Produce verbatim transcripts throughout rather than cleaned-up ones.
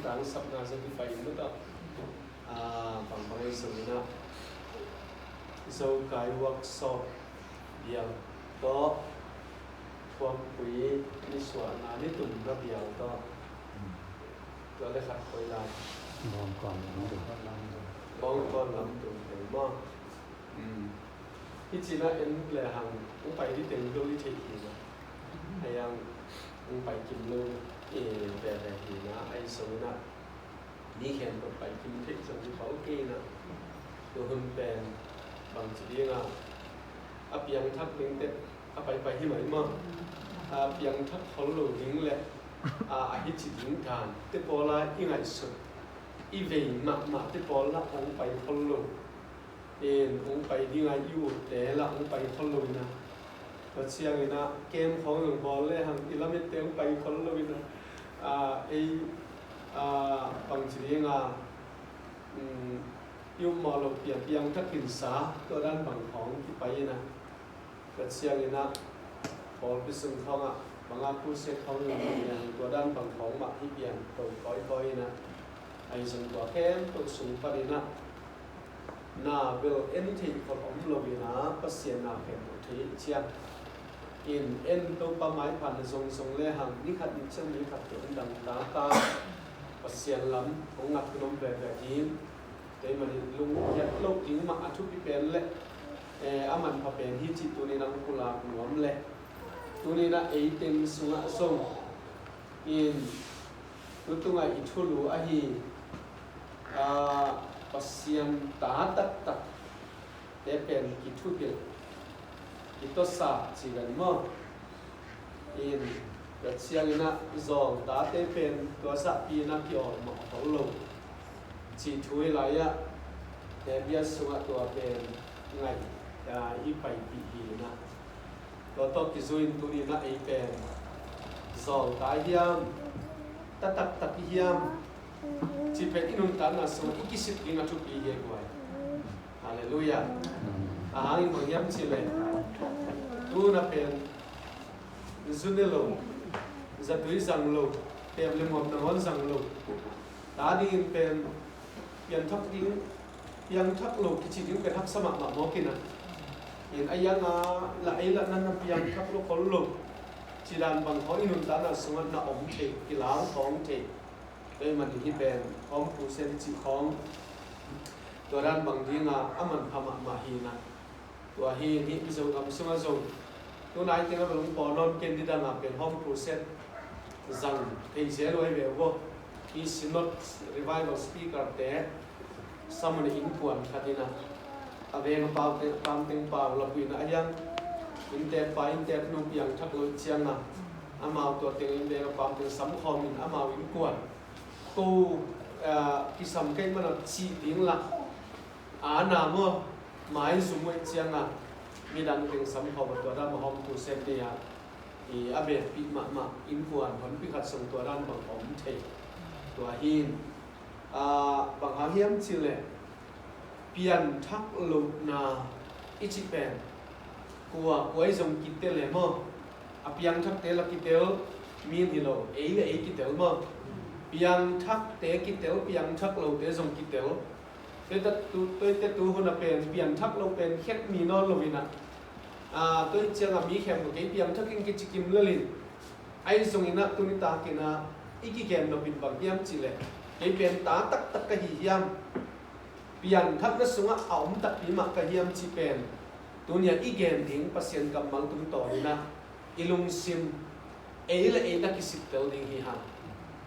Tangsapna zong kipai in maw tawh, a, bang bang ei zong inah, Zokai workshop bial tawh, Khuampui nisuahna nitumna bial tawh, tua le khat koi lai. Bawngkawn lam tum. Bawngkawn lam tum teng maw. Hi cinah en le hang hong pai dih teng lo i theih hi na. Hei hang hong pai kim lo i veve hi na, ahi zong inah mi khempeuh pai kim theih zong hi pau kei na. Tua hun pen bangci dingah a piangthak ding teh a paipai hi mai maw. A piangthak khol lo ding le a, a hi ci ding dan te pawla i ngaihsut i vei mahmah te pawla hong pai khol lo. In hong pai dinga i utte lah hong pai khol lo inah, tua cianginah kem khawng zong bawl le hang i lamette hong pai khol lo inah, a, ei, a, bangci dinga, um, i upmawh lo piang piangthak hinsa tua dan bang khawng kipai inah, tua cianginah pawlpi sung khawngah banga crusade khawng in tua dan bang khawng mah hi pian to kawikawi inah, ahi zong tua khempeuh sung paninah na bel en theih khol om lo inah Pasian na khempeuh thei ciang in en Topa maipha na zongzong le hang ni khat ni ciang ni khat te en dang taka Pasian lam hong ngat hun om veve ding. Kei manin lunghiat loh ding mah a thupi pen le, eh, a manpha pen hi cih tunin ang pulak nuam le. Tuninah eiteng sungah zong in tutungah i thulu ahi, a, Pasian ta taktak te pen kithuhilh, kituahsa ci ven maw. In tua cianginah zawltate pen tua zahpinah kiawlmawh khol lo cih thu hi lai-ah, Hebru sungah tua pen ngaih, a, i paipih hi inah. Tua tawh kizui-in tuninah ei pen zawlta hiam, ta taktak hiam, cih pen i nuntakna sungah i kisik ding a thupi hi guai. Halleluiah. A hangin bang hiam cih leh, tuna pen zu ne lo, zatui zang lo, pem le muam nangawn zang lo, ta dingin pen piangthak ding, piangthak lo kici ding pen haksa mahmah mawk inah. In a ianga la ei la nan na piangthak lo khol lo ci dan bang khawng i nuntakna sungah na om thei, kilang khawng thei. Tua ahih manin hih pen home crusade cih khawng tua dan bang dinga a manpha mahmah hi inah. Tua hi hih Mizo gam sungah zong tunai tengah bel hong pawl nawn ken, nidanga pen home crusade zang thei zel uh ahi ve uh aw. Hih Synod Revival speaker te Samon innkuan khat inah, a veng a pau teng, a pam teng pau lap uh inah, a hiang inntekpa innteknu piangthak lo cianga amau tua teng in veng a pau teng samkhawm in amau innkuan ko, ah, kisam kei mana cih ding lah, a na maw, maizum uh cianga midang teng samkhawm a tua dan mah home crusade ni-a i a bekpih mahmah innkuan honpi khat sung tua dan bang om thei. Tua hin, a, bang hang hiam cih leh pianthak lohna i cih pen kua kua i zong kitel e maw? A piangthakte la kitel, mi hi lo, ei le ei kitel maw? Piangthakte kitel, piangthak lote zong kitel. Tuite tu, tuite tu hun a pen piangthak lo pen khet mi nawn lo inah, a, tua ciangah mi khempeuh kei piangthak ing kici kim lel in. Ahi zong inah tuni takin ah i kigen nop in bang hiam cih leh, kei pen ta taktak ka hi hiam, pianthakna sungah a om takpi mah ka hiam cih pen tuni-ah i gen ding Pasian kammal tungtawn inah i lungsim ei le ei na kisittel ding hi hang.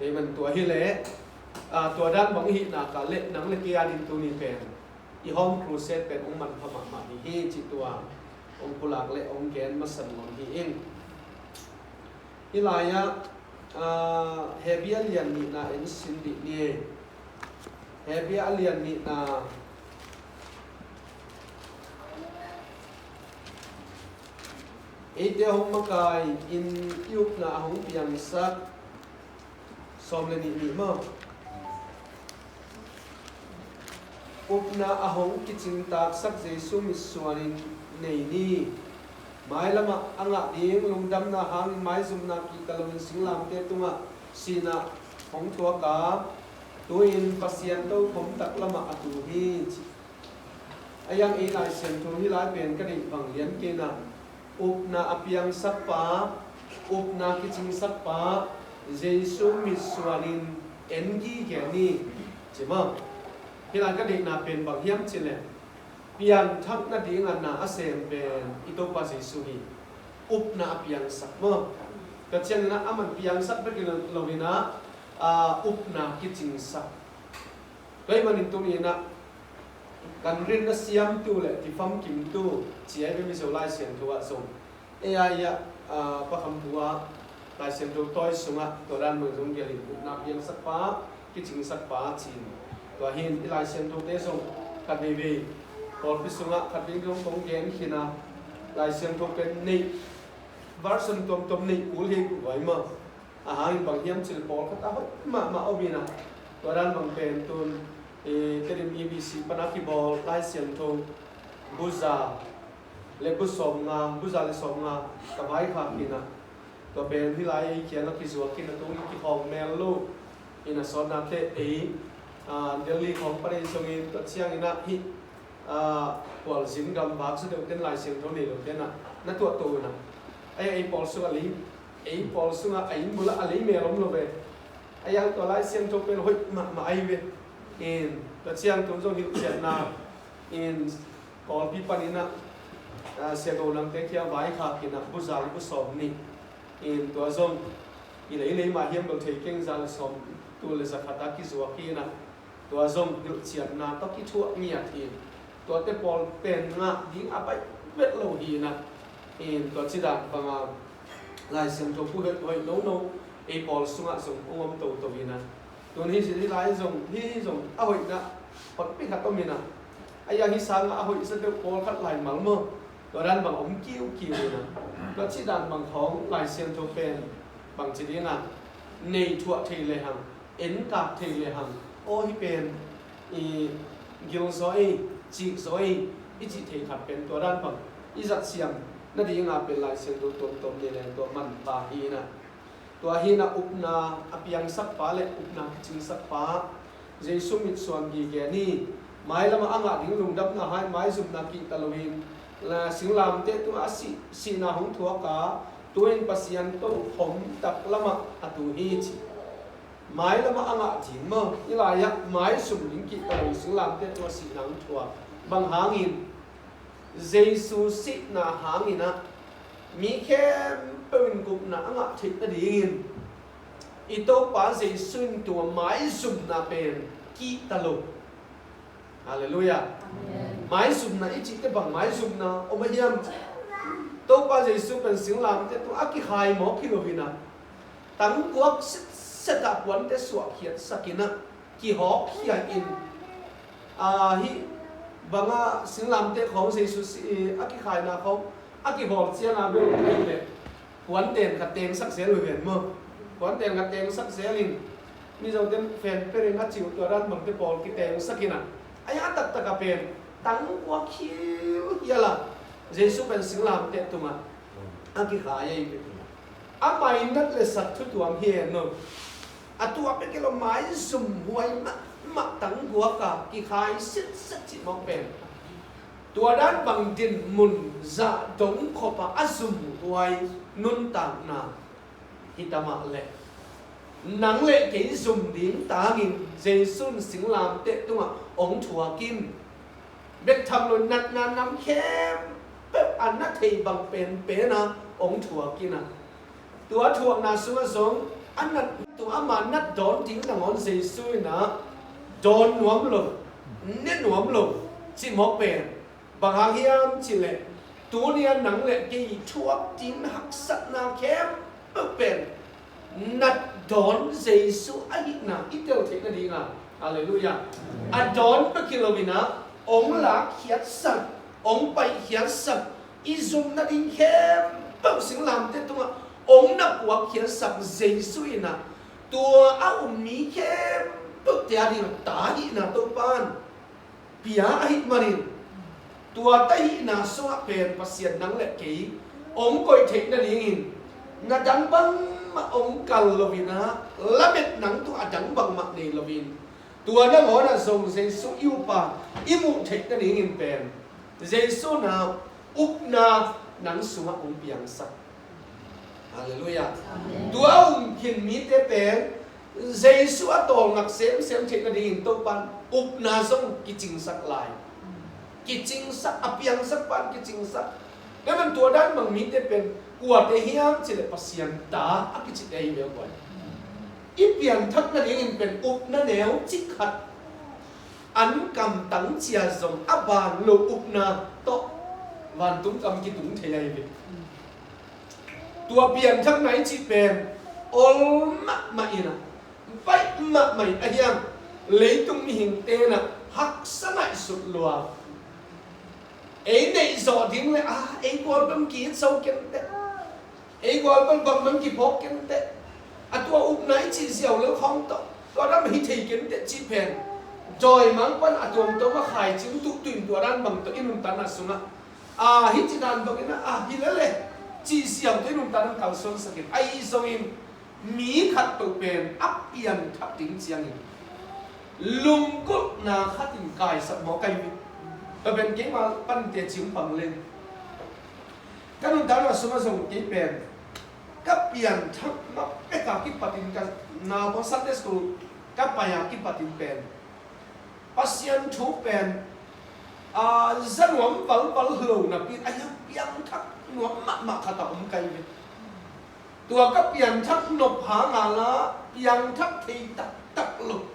Amen. Tua hi leh, a, tua dan bang i hih nak leh nang le kei a ding tuni pen i home crusade pen hong manpha mahmah hi hi cih tua hong pulak le hong gen masa nuam hi ing. Hih lai-ah, a, Hebru a lian nihna en sin dih ni. Hebru a lian nihna. Eite hong makai in i upna a hong piangsak, sawm le nih ni maw? Upna a hong kicingtaksak Jesu mitsuan in nei ni. Mailamah a ngah ding lungdamna hangin maizumna kihta loin singlamteh tungah sihna hong thuak a, Tu-in Pasian tokhom tak lamah a tu hi, ci. A iang ei Lai Siangtho hih lai pen ka deih bang lian kei na, upna a piangsak pa, upna kicingsak pa Jesu mitsuanin en gige ni, ci maw. Hih lai ka deihna pen bang hiam cih leh, piangthak nadinga na a sem pen i Topa Jesu hi. Upna a piangsak maw. Tua ciangin ah aman piangsak bek hi lo, lo-in ah, aa, upna kicingsak. Tua ahih manin tuni-in ah kan rinna siamtu le kifamkimtu ci-a i Mizo Lai Siangtho ah zong, ei a, ah, Pa Kham Pua Lai Siangtho tawi sungah tua dan bang zong gelin, upna piangsak pa, kicingsak pa ci-in. Tua hi-in i Lai Siangthote zong khat veivei pawlpi sungah khat veivei zong kong gen khin a, Lai Siangtho pen neih, version tuamtuam neih kul hi kul vai maw. A hangin bang hiam cih leh pawlkhat a hoih mahmah om in ah, tua dan bang pen tun, eh, Tedim E B C pan a kibawl Lai Siangtho bu za le bu sawmnga, bu za le sawmnga ka vaikhak in ah, tua pen hih lai ei kiangah kizuak in ah, tung kikhawm mel lo in ah, sawtnate ei, ah, Delhi khawng pan ei zongin, tua ciangin ah hih, ah, khualzin gamvak zaw deuhte in, Lai Siangtho nei lote in ah na tuahto in ah, a iang ei pawl sungah lei, ei pawl sungah a inn bulah a lei mel om lo ve. A iang tua Lai Siangtho pen hoih mahmah ahi ve. In, tua ciang tun zong hilhcianna in, Kawlpi panin ah, ah, Sia Go Nang te kiang vaikhak in ah, bu za le bu sawmnih in, tua zong i lei lei mah hiam bel thei keng, za le sawm, tul le za khat a kizuak hi in ah, tua zong hilhcianna tawh kithuah ngiat hi. Tuate pawl pen ngah ding a baih vet lo hi in ah, in, tua ci dan bang a Lai Siangtho bu hoih, hoih nono ei pawl sungah zong hong om toto hi in ah, tun hih, hih lai zong, hih zong a hoihna hotpi khat om in ah, a iang hih sangah a hoih zaw deuh pawlkhat laimal maw, tua dan bang om kiukiu in ah, tua ci dan bang khawng Lai Siangtho pen bangci ding a nei thuah thei lehang, en kak thei lehang, aw hih pen i gil zaw ei, cih zaw ei, i cih thei khat pen tua dan bang i zat siam nadinga pen Lai Siangtho tuamtuam nei leng tua manpha hi in ah. Tua hi in ah upna a piangsak pa le upna kicingsak pa Jesu mitsuan gige ni. Mailamah a ngah ding lungdamna hai maizumna kihta loin, la singlamteh tungah a sih, sihna hong thuak a, tu-in Pasian tokhom tak lamah a tu hi, ci. Mailamah a ngah ding maw, hih lai-ah maizum ding kihta loin singlamteh tungah sihna hong thuak. Bang hangin? Jesu sihna hangin ah mi khempeuh in gupna a ngah theih nadingin i Topa Jesu in tua maizumna pen kihta lo. Halleluiah. Amen. Maizumna i cihte bang maizumna om a hiam? Topa Jesu pen singlamteh tungah a kikhai mawk hi lo in ah, tangguak sitset ah puante suahkhiatsak in ah, kihawkkhia in, a, hih bangah singlamteh khawng Jesu si, a kikhaina khawng a kihawl ciang a bel ahih leh puanten khat tengsak zel uh hen maw. Puanten khat tengsak zel in, Mizote fanpering a cih uh tua dan bangte pawl kitengsak in ah, a iang a taktak a pen tangguak khilkhial a Jesu pen singlamteh tungah a kikhai ahi ve. A mainat le sak thu tuam hi hen aw. A tua bek hi lo, maizum huai mahmah tangguak a kikhai sitset cih mawk pen, tua dan bang dinmun zah dongkhop a a zum huai nuntakna hi ta mah leh, nang le kei zum ding tangin Jesu in singlamteh tungah hong thuak in, bek tham lo natna nam khempeuh a na thei bang penpen a hong thuak in ah, tua thuakna sungah zong a nat tung, ama nat dawn ding nangawn Jesu in ah dawn nuam lo, ne nuam lo cih mawk pen bang hang hiam cih leh, tuni-a nang le kei thuak ding haksatna khempeuh pen nat dawn Jesu ahihna i tel theih nading a. Halleluiah. A dawn bek hi lo in ah, hong lakkhiatsak, hong paikhiatsak, i zumna ding khempeuh singlamteh tungah hong na puakkhiatsak Jesu in ah, tua a um mi khempeuhte a ding a ta hihna Topa in pia ahih manin, tua ta hihna sungah pen Pasian nang le kei hong koih theih nadingin, na dang bangmah hong kal lo in ah, lamet nang tungah a dang bangmah nei lo in, Tua nangawn ah zong Jesu i upa i muh theih nadingin pen Jesu na upna nang sungah hong piangsak. Halleluiah. Amen. Tua a um khin mite pen Jesu a tawlngak semsem theih nadingin Topan upna zong kicingsak lai. Kicingsak, a piangsak pan kicingsak. Tua man tua dan bang mite pen kuate hiam cih leh Pasian ta a kicite hi ve guai. I pianthak nadingin pen upna neu cik khat, an kam tang cia zong a ban lo upna tawh vantung kam kitung thei ahi ve. Tua pianthakna i cih pen ol mahmah in ah, baih mahmah in ah, ahi hang leitung mihingte in ah haksa ngaihsut lua. Ei neih zawh ding leh, ah, ei gual bang ki-it zo kei inteh. Ei gual bang bangmah kiphawk kei inteh. A tua upna i cih ziau lo khawng tawh tua dan hi thei kei inteh cih pen dawimangpa in a tuamtuam a khaicing tuhtuh in tua dan bang tawh i nuntakna sungah, a, hih ci dan bangin ah, a, hi lel e cih ziau tawh i nuntakna kalsuansak in, ahi zongin mi khatpeuh pen a pianthak ding ciangin lunggulhna khatin kaisak mawk ahi ve. Tua pen keima pan teci hong pang leng, ka nuntakna sungah zong kei pen ka pianthak ma pek a kipatin, ka naupang Sunday school ka pai a kipatin pen Pasian thu pen, a, za nuam valval lo napi in, a, piangthak nuam mahmah khat a om ka hi ve. Tua ka pianthak nop hang a la piangthak thei taktak lo.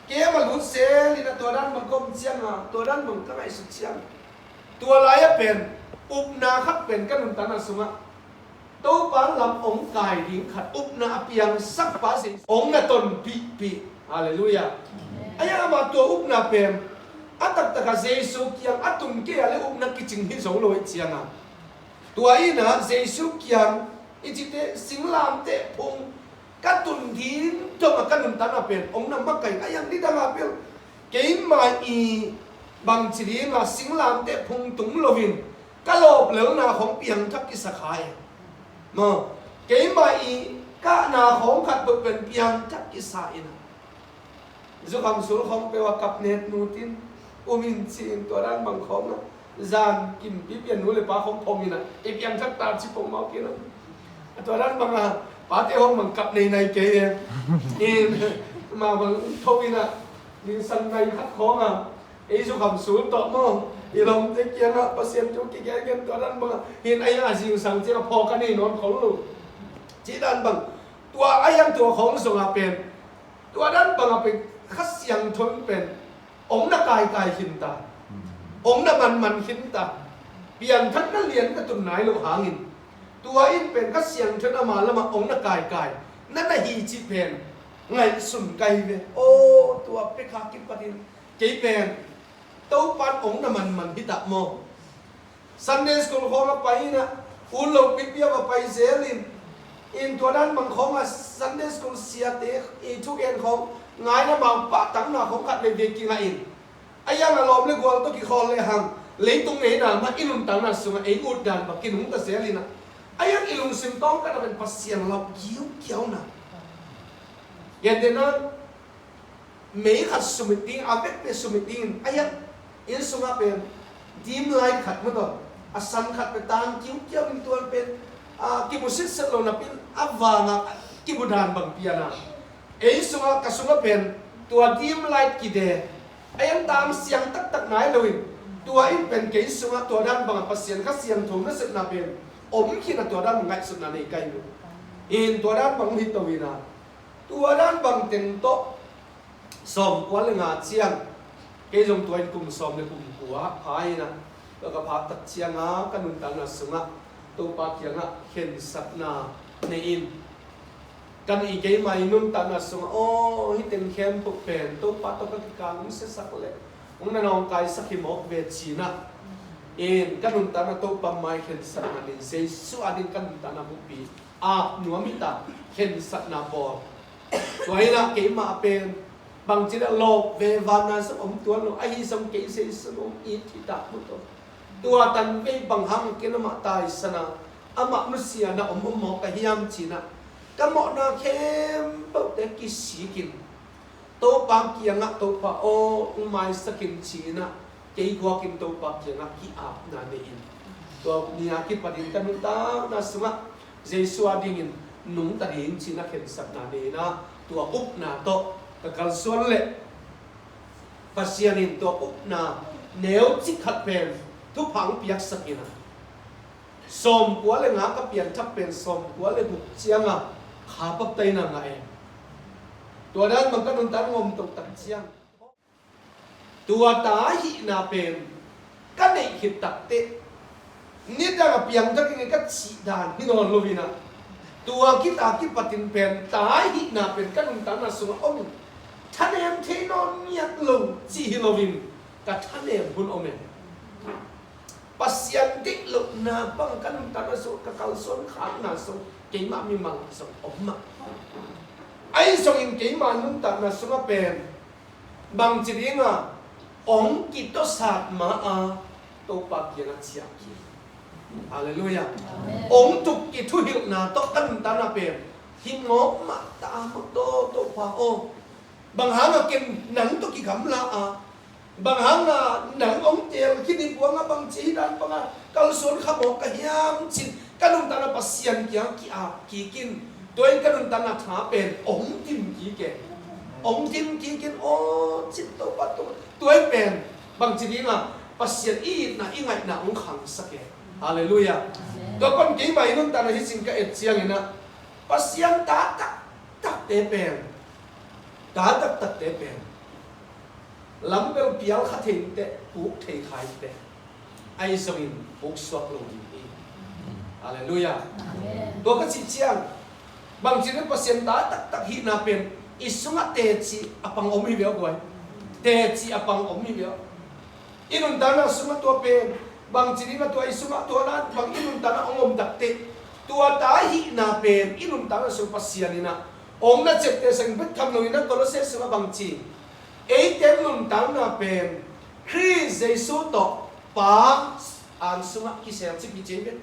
Kei a ma lut sel in ah tua dan bang ka om ciang a, tua dan bang ka ngaihsut ciang, tua lai-ah pen upna khat pen ka nuntakna sungah Topa lam hong kai ding khat upna a piangsak pa Jesu hong na tonpihpih. Halleluiah. Ahi hang amah tua upna pen a taktak a Jesu kiang a tun kei a leh upna kicing hi zo lo ahih ciang a, tua in ah Jesu kiang i cite singlamteh phung ka tun ding dong a ka nuntakna pen hong na makaih. Ahi hang nidang a bel keima i bangci ding a singlamteh phung tung loin ka lawp lelna khawng piangthak kisa kha e. Maw, keima i kahna khawng khat peuh pen piangthak kisa in a, zukham sul khawng peuh a kap net nu tin um in ci in, tua dan bang khawng a zan kimpi pian nu le pa khawng phong in a, i piangthak ta ci phong mawk in a. A tua dan bang a pate khawng bang kap nei nai kei e. In, ma bang tho in a, ning sang nai khat khawng a, ei zukham sul tawh maw, i lawmte kiangah Pasian thu kigengen tua dan bang a, hin ahi a zingsang ciang a phawk a nei nawn khol lo. Ci dan bang, tua ahi hang tua khawng zong a pen, tua dan bang a pen Kha Siangtho in pen hong na kaikai khin ta, hong na manman khin ta. Piangthak na lian na tun nai loh hangin tua in pen Kha Siangtho in ama lamah hong na kaikai na na hi cih pen ngaihsun ka hi ve. Aw, tua pek a kipatin kei pen Topan hong na manman hi ta maw. Sunday school khawng a pai in a, ut lo pipi a va pai zel in, in tua dan bang khawng a Sunday school siate i thugen khawng ngaina mau pahtakna khawng khat veivei kingah in, ahi hang a lawm le gual tawh kikhawl le hang leitung ngeina mah i nuntakna sungah ei ut dan bang kinungta zel in a, ahi hang i lungsim tawngkhat a pen Pasian lau kiukiau na. Gentehna, mei khat sumit ding, a vekpi sumit ding, ahi hang inn sungah pen dim light khat maw tawh, a san khat pen tang kiukiau in, tua pen, a, kimu sitset lo napi in a vangah kimu dan bang pian a, ei sungah, ka sungah pen tua dim light kide, ahi hang tang siang taktak nai lo in, tua in pen kei sungah tua dan bang a Pasian Kha Siangtho nasepna pen om khin a, tua dan ngaihsutna nei ka hi lo. In tua dan bang hi to in a, tua dan bang teng tawh sawmkua le nga ciang, kei zong tua in kum sawm le kum kua pha in a, tua ka phak tak ciang a ka nuntakna sungah Topa kiangah khensatna nei in, kan i keima i nuntakna sungah, aw, hih teng khempeuh pen Topa tawh ka kikang siasak leh hong na nawngkaisak hi mawk ve ci in a, in ka nuntakna Topa mai khensatna nei, Jesu ading ka nuntakna bukpi ap nuam hi ta, khensatna bawl. Tua in a keimah pen bangci in a lawp ve, vanna sung om tuan lo, ahi zong kei Jesu in hong it hi ta maw tawh. Tua tanvei bang hang ken amah taisan a, amah nusiatna om om mawk ka hiam ci in a, ka mawhna khempeuhte kisik in, Topa kiangah, "Topa aw, hong maisak in," ci-in ah, kei guakin Topa kiangah ki-apna nei in. Tua ni-a kipatin ka nuntakna sungah Jesu adingin nungta ding ci-in a khensatna nei in ah, tua upna tawh ka kalsuan leh Pasian in tua upna neucik khat pen thupha hong piaksak in ah, sawmkua le nga ka pianthak pen sawmkua le guk ciangah kha baptisma ngah e. Tua dan bang ka nuntakna hong om toh tak ciang, tua ta hihna pen ka neih khit takteh, nidang a piangthak ing ei ka cih dan hi nawn lo in ah, tua khit a kipatin pen ta hihna pen ka nuntakna sungah om in, thanem thei nawn ngiat lo cih hi loin ka thanem hun om e. Pasian deih lohna bang ka nuntakna sungah ka kalsuan khakna sung keimah mimal zong om mah. Ahi zongin keimah nuntakna sungah pen bangci dinga hong kitawsat ma-a Topa kiangah ciah kik. Halleluiah. Amen. Hong tuk kithuhilhna tawh ka nuntakna pen hi ngawk mah ta a, mawk tawh Topa aw, bang hanga ken nang tawh kigamla a, bang hanga nang hong teel khin hi buang a, bangci hi dan banga kalsuan kha mawk ka hiam ci-in ka nuntakna Pasian kiang ki-ap kik in. Tua in ka nuntakna tha pen hong dim kik e. Hong dim kik in aw, cin Topa tung. Tua in pen bangci dinga Pasian i itna i ngaihna hong khangsak e. Halleluiah. Tua pan keimah i nuntakna hi cin ka et ciangin ah, Pasian ta taktakte pen, ta taktakte pen, lam bel pial kha thei inteh, puk thei kha inteh, ahi zongin puk suak lo ding hi. Halleluiah. Amen. Tua ka cih ciang, bangci in Pasian ta taktak hihna pen i sungah teci a pang om hi ve aw guai. Teci a pang om hi ve aw. I nuntakna sungah tua pen bangci dingah tua i sungah tua na bang i nuntakna hong om takteh, tua ta hihna pen i nuntakna sung Pasian in ah hong na ciapteh sak in, bek tham lo in ah Kolose sungah bangci, eite nuntakna pen Khrih Jesu tawh Pa an sungah kiselcip hi ci hi ve.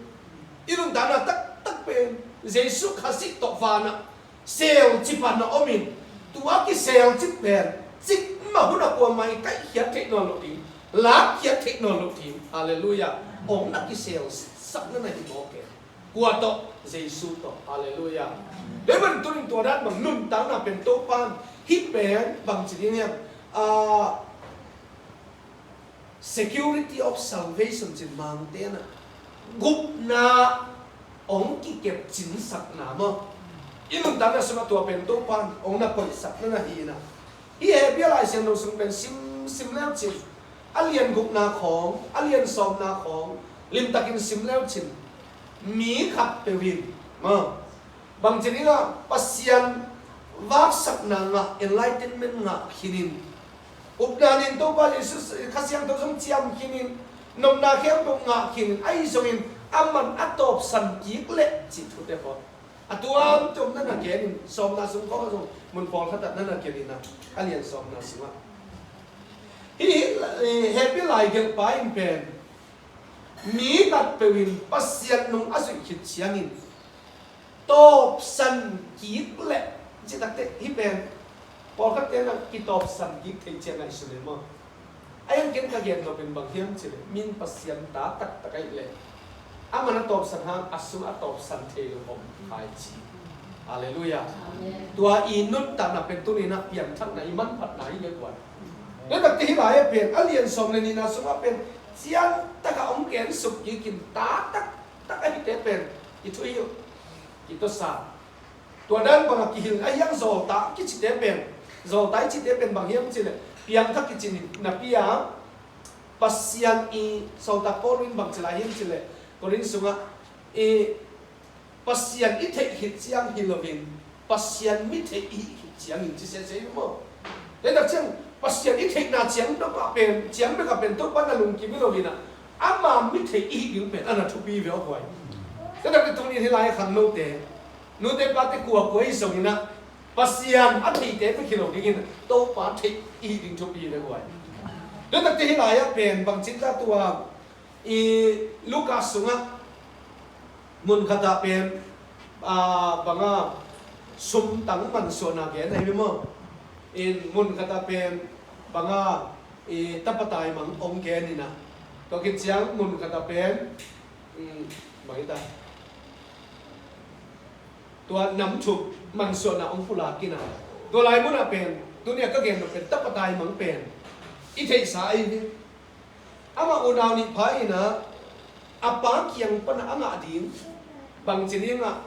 I nuntakna taktak pen Jesu Khazih tawh vanah selcip a na om in, tua kiselcip pen cikmah hun a kuamah in kaihkhiat theih nawn loh ding, lakkhiat theih nawn loh ding. Halleluiah. Hong na kiselsakna na hi mawk e. Kua tawh? Jesu tawh. Halleluiah. Tua ahih manin tuni-in tua dan bang nuntakna pen Topa in hih pen bangci ding hiam? Ah, security of salvation ci-in Mangte in ah, gupna hong kikepcinsakna maw. I nuntakna sungah tua pen Topa in hong na koihsakna na hi in ah, hih Hebru Lai Siangtho sung pen sim, sim leu cin, a lian gukna khawng, a lian sawmna khawng limtakin sim leu cin, mi khatpeuh in maw, bangci dingah Pasian vaksakna ngah, enlightenment ngah khinin, upna nei-in Topa Jesu Kha Siangtho zong ciam khinin, nopna khempeuh ngah khinin, ahi zongin aman a tawpsan kik leh cih thute pawl a tuamtuam na na gen in, sawmna sung khawng ah zong mun pawlkhat ah na na gen in ah, a lian sawmna sungah. Hih, eh, Hebru laigelhpa in pen mi khatpeuh in Pasian nung a zuih khit ciangin tawpsan kik leh, cih takteh hih pen pawlkhatte in ah kitawpsan kik theih ciang ngaihsun e maw. A hiang ken ka gen nop pen bang hiam cih leh, mi in Pasian ta taktak ahih leh, aman a tawpsan hang a sungah a tawpsan thei lo om kha hi ci. Halleluiah. Amen. Tua i nuntakna pen tuni-in ah piangthakna i manphatna hi ve guai. Tua takte hih lai-ah pen a lian sawm le nihna sungah pen ciantak ah hong gensuk kik in, ta taktak ahihte pen i thuhilh, kitawsat. Tua dan bangah kihilh a hiang zawlta kicite pen, zawlta i cite pen bang hiam cih leh, piangthak kici napi-a, Pasian i, sawltak Paul in bangci lai hiam cih leh, Korin sungah i, Pasian i theih khit ciang hi loin Pasian mi theih i hih khit ciangin ci sese hi maw. Tua tak ciang Pasian i theihna ciang bek ah pen, ciang bek ah pen Topa na lungkim hi lo in ah, ama mi theih i hih ding pen a na thupi ve aw guai. Tua tak ciang tuni hih lai-ah khangnote, nute pate kuakua hi zongin ah, Pasian a theite bek hi lo dingin Topa theih i hih ding thupi ve guai. Tua tak ciang hih lai-ah pen bangci ta, tua i Luka sungah mun khatah pen, a, banga sumtang mansuahna gen ahi ve maw. In mun khat ah pen banga i tapa taimang hong gen in ah, tua khit ciang mun khat ah pen, um, bang hi ta, tua namthup mansuahna hong pulak in ah, tua lai mun ah pen tuni a ka gen nop pen tapa taimang pen i theihsa ahi hi. Amah unau nih pha in ah, a pa kiang pan a ngah ding, bangci ding ah,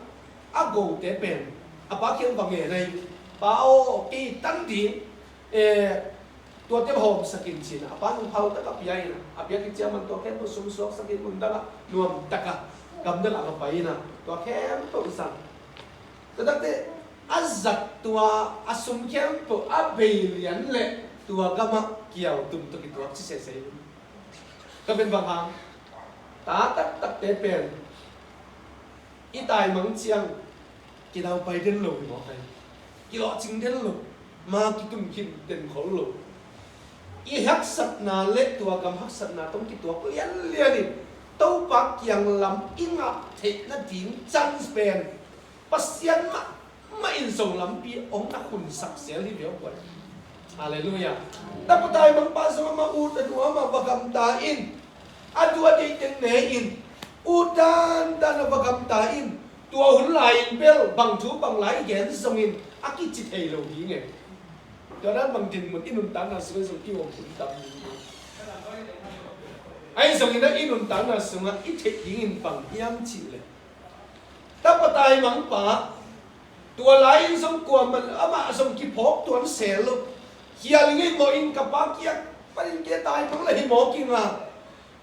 a gote pen a pa kiang va ngen ahi. Pa aw, kei tan ding, eh, tuate va hawmsak in ci-in ah, a pa nung phau tak a pia in ah, a pia khit ciang man tua khempeuh sum suaksak in, mun dang ah nuam tak a, gam dang ah va pai in ah, tua khempeuh zang. Tua takte a zat tua a sum khempeuh a bei lian leh tua gam ah kiau tum tawh kituak ci sese hi. Tua pen bang hang? Ta taktakte pen i taimang ciang kidaupai den lo hi mawk ai. Kilawhcing den lo, ma kitum khin den khol lo. I haksatna le tua gam haksatna tawh kituak lianlian in Topa kiang lam i ngah theih nading chance pen Pasian mah mah in zong lampi hong na khunsak sel hi ve aw guai. Halleluiah. Tapa taimangpa zong amah ut a nuam a va gamta in, a duh a deih teng ne in, ut dandan a va gamta in, tua hun lai-in bel bang thu bang lai gen zongin a kici thei lo ding e. Tua dan bang dinmun i nuntakna sungah zong i om hun tam ding hi. Ahi zongin a i nuntakna sungah i theih dingin bang hiam cih leh, tapa taimangpa, tua lai-in zong kuamah amah zong kiphawk tuan sel lo. Khial ngei mawh in ka pa kiang panin kei taimang la hi mawk ing a,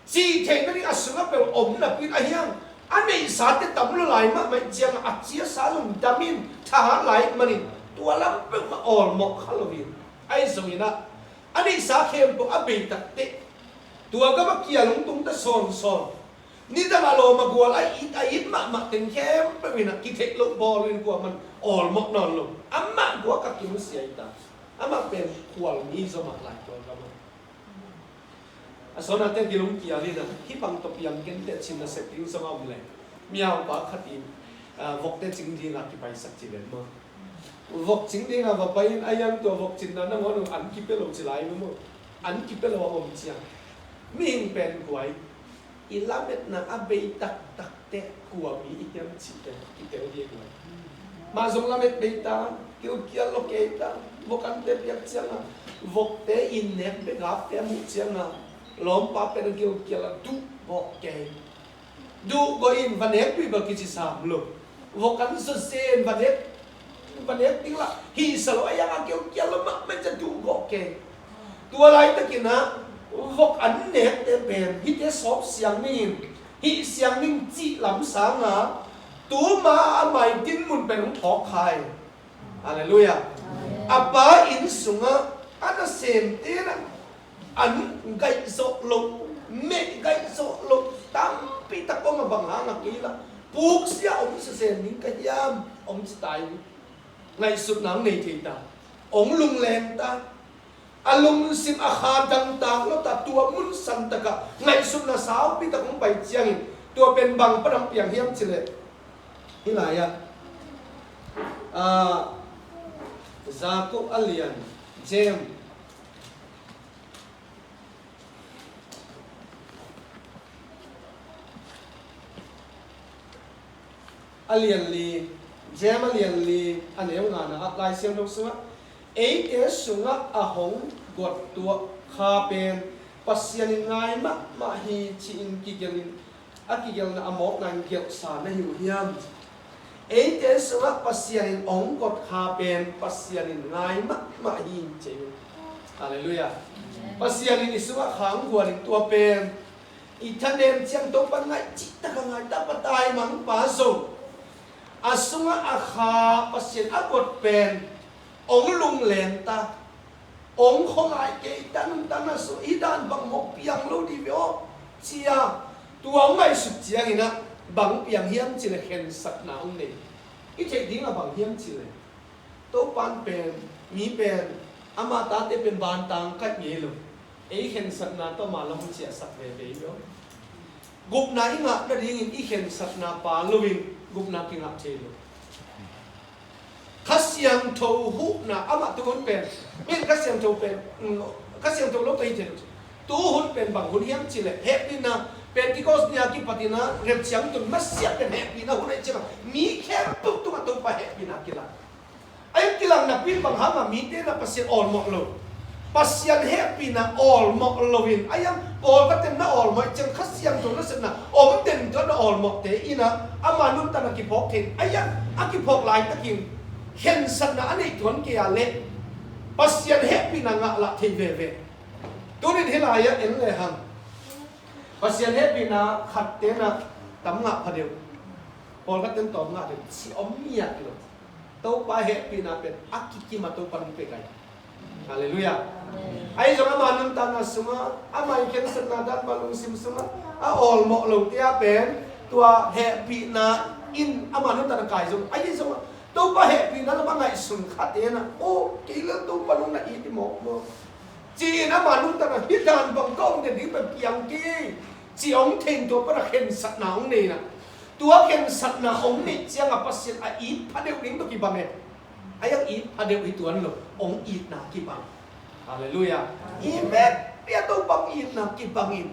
cih theih nading a sungah bel om napi-in a hiang, a neihsate tam lo lai mahmah ciangah a ciasa zong dam in thahat lai manin tua lam peuhmah awlmawh kha lo in. Ahi zongin ah, a neihsa khempeuh a bei takteh tua gam a kial hong tung ta sawnsawn. Nidang a lawm a gual a it, a it mahmah teng khempeuh in ah kitheih loh bawl in kuaman awlmawh nawn lo. Amah guak a kimusia hi ta. Amah pen khualmi zomah lai tua gam ah. A sawnate kilungkial in ah, hih bang tawh piang kenteh cin na sep ding zong a om leh, miaupa khat in, ah, vokte cing ding a kipaisak ci ven maw? Vok cing ding a va pai in a hiang tua vok cinna nangawn uh an kipia lo ci lai maw? An kipia lo a om ciang, mihing pen guai, i lametna a bei taktak teh kua mi i hiam cih teh kitel hi guai. Mah zong lamet bei ta, kilkial lo kei ta, vok ante piak ciangah, vokte in nek bek a pia muh ciangah, lawmpa pen kilkial a duh gawh kei. Duh gawh in va nek pih bel kici sam lo. Vok an zawzen va nek, va nek ding lah hihsa lo, a hiang a kilkial lo mahmah ciang duh gawh kei. Tua laitakin ah vok an nekte pen hihte sawp siang ning, hih siang ning cih lam sangah tuma a mai dinmun pen hong thawk khai. Halleluiah. A pa inn sungah a nasemte in ah an gaih zawh loh, meh gaih zawh loh tampi tak om a, bang hang a kei lah puksia om sesen ding ka hiam, om ci ta in ngaihsutna hong nei thei ta. Hong lungleng ta. A lungsim a kha dangtak lo ta, tua mun santakah ngaihsutna saupi tak hong pai ciangin tua pen bang pan hong piang hiam cih leh, hih lai-ah, ah, Jakob a lian, James a lian li, James a lian li, a neu ngana ah Lai Siangtho sungah, eite sungah a hong guat tuah kha pen Pasian in ngai mahmah hi ci-in kigelh in, a kigelhna a mawkna in gelhsa na hi uh hiam? Eite sungah Pasian in hong guat kha pen Pasian in ngai mahmah hi ci uh. Halleluiah. Pasian in i sungah khang guan in tua pen i thanem ciang Topa ngaih cih tak a ngai ta, pa taimangpa zong a sungah a kha Pasian a guat pen hong lungleng ta, hong khuangai kei ta, nuntakna sung i dan bang mawk piang lo dih ve aw, ci-a tua hong ngaihsut ciangin ah bang piang hiam cih leh khensatna hong nei. I theih ding a bang hiam cih leh, Topan pen, mi pen, ama tate pen bantang kaih ngei lo. Ei khensatna tawh ama lam hong ciahsak veve hi aw. Gupna i ngah nadingin i khensatna pa loin gupna kingah thei lo. Kha Siangtho huhna amah tu hun pen, min Kha Siangtho pen, mm, Kha Siangtho lo ka hi thei lo. Tu hun pen bang hun hiam cih leh hehpihna, Pentecost ni a kipat in a rep siangtho masiah pen hehpihna hun ahih ciangin mi khempeuh tungah Topa hehpihna kilang. A hih kilang napi bang hang a mite na Pasian awlmawh lo, Pasian hehpihna awlmawh lo in, a hih hang pawlkhatte na awlmawh ciang Kha Siangtho nasepna om den tua na awlmawhte in a, ama nuntakna kiphawk thei in, a hih hang a kiphawk laitakin khensatna a neih tuan kei a leh Pasian hehpihna ngah lah thei veve. Tuni in hih lai-ah en lehang Pasian hehpihna khatte na tam ngah pha deuh, pawlkhatte na tawm ngah deuh ci om miak lo. Topa hehpihna pen a kikim a Topa nung pek ai. Halleluiah. Ahi zong ama nuntakna sungah, ama i khensatna dan bang lungsim sungah a awlmawh lote a pen tua hehpihna in ama nuntakna kai zong, ahi zong Topa hehpihna lam a ngaihsun khate na, o, kei lel Topa nung na it i mawkmawk ci-in ama nuntakna hih dan bang ka om den ding pen piang kei ci hong thei in tua pan a khensatna hong nei na. Tua khensatna hong neih ciangin Pasian a it pha deuh ding tawh kibang e. A hih hang it pha deuh hi tuan lo, hong itna kibang. Halleluiah. I met pia Topa hong itna kibang in,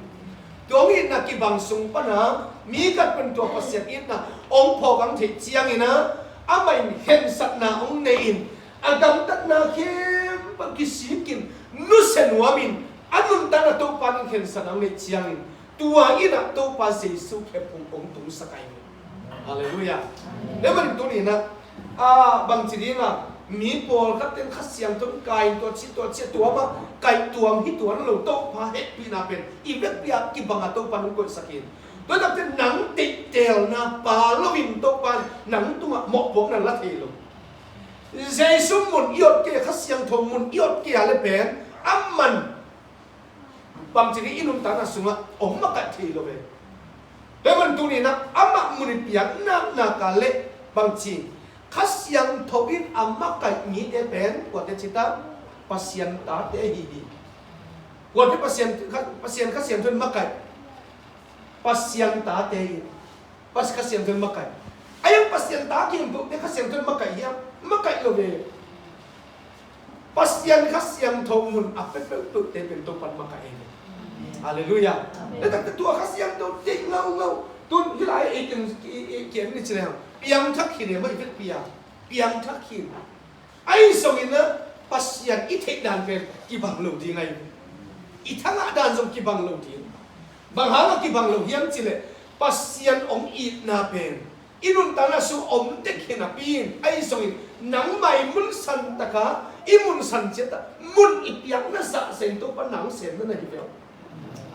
tua hong itna kibang sung pan a mi khat pen tua Pasian itna hong phawk hong theih ciangin a, amah in khensatna hong nei in, a gamtatna khempeuh kisikin nusia nuamin a nuntakna Topa in khensatna hong neih ciangin tua in a Topa Jesu khephung hong tungsak ai. Halleluiah. Tua manin tuni in a, a, bangci ding a, mi pawlkhat ten Kha Siangtho in kai in tua ci tua ci a tuam a, kaih tuam hi tuan lo, Topa hehpihna pen i vekpi a kibang a Topa nung koihsak in. Tua takte nang deihtelna pa lo in Topa nang tungah mawhpuakna la thei lo. Jesu mun i ot kei, Kha Siangtho mun i ot kei a le pen, aman bangci ding i nuntakna sungah hong makaih thei lo ve. Tua manin tuni in a amah mun i piak naknak a le bangci, Kha Siangtho in a makaih mite pen kuate ci ta, Pasian tate hi hi. Kuate Pasian, Pasian Kha Siangtho in makaih? Pasian tate hi. Pas Kha Siangtho in makaih. A hih hang Pasian ta khempeuhte Kha Siangtho in makaih hiam? Makaih lo ve. Pasian Kha Siangtho mun a peuhpeuhte pen Topa in makaih e. Halleluiah. Amen. Tua takte tua Kha Siangtho deih ngaungau. Tun hih lai-ah ei ken, ei, ei ken ni ci leng piangthak khin e, mah i vekpi a piangthak khin. Ahi zongin a Pasian i theih dan pen kibang lo ding ahi. I thangah dan zong kibang lo ding. Bang hangah kibang lo hiam cih leh Pasian hong itna pen i nuntakna sung om tek hi napi in, ahi zongin nangmah i mun santaka, i mun san ciat a mun i piakna zahzah in Topa nang semna na hi ve.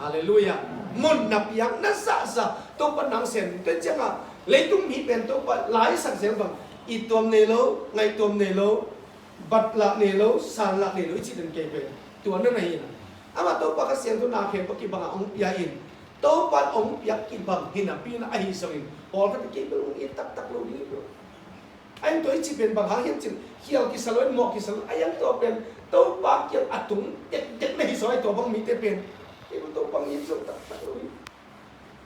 Halleluiah. Mun na piakna zahzah Topa nang sem. Tua ciangin leitung mi pen Topa laisak zel bang, it tuam nei lo, ngaih tuam nei lo, bat lah nei lo, san lah nei lo i cih den kei pen tua na na hi na. Amah Topa Kha Siangtho na khempeuh kibang a hong pia in, Topa hong piak kibang hi napi in ahi zongin pawlkhat kei bel hong it taktak lo ding hi lo. A hih tua i cih pen bang hang hiam cih leh khial kisa lo in, mawh kisa lo in, a hih tua pen Topa kiang a tung tektek na hi zaw a, tua bang mite pen kei bel Topa it zo taktak lo hi.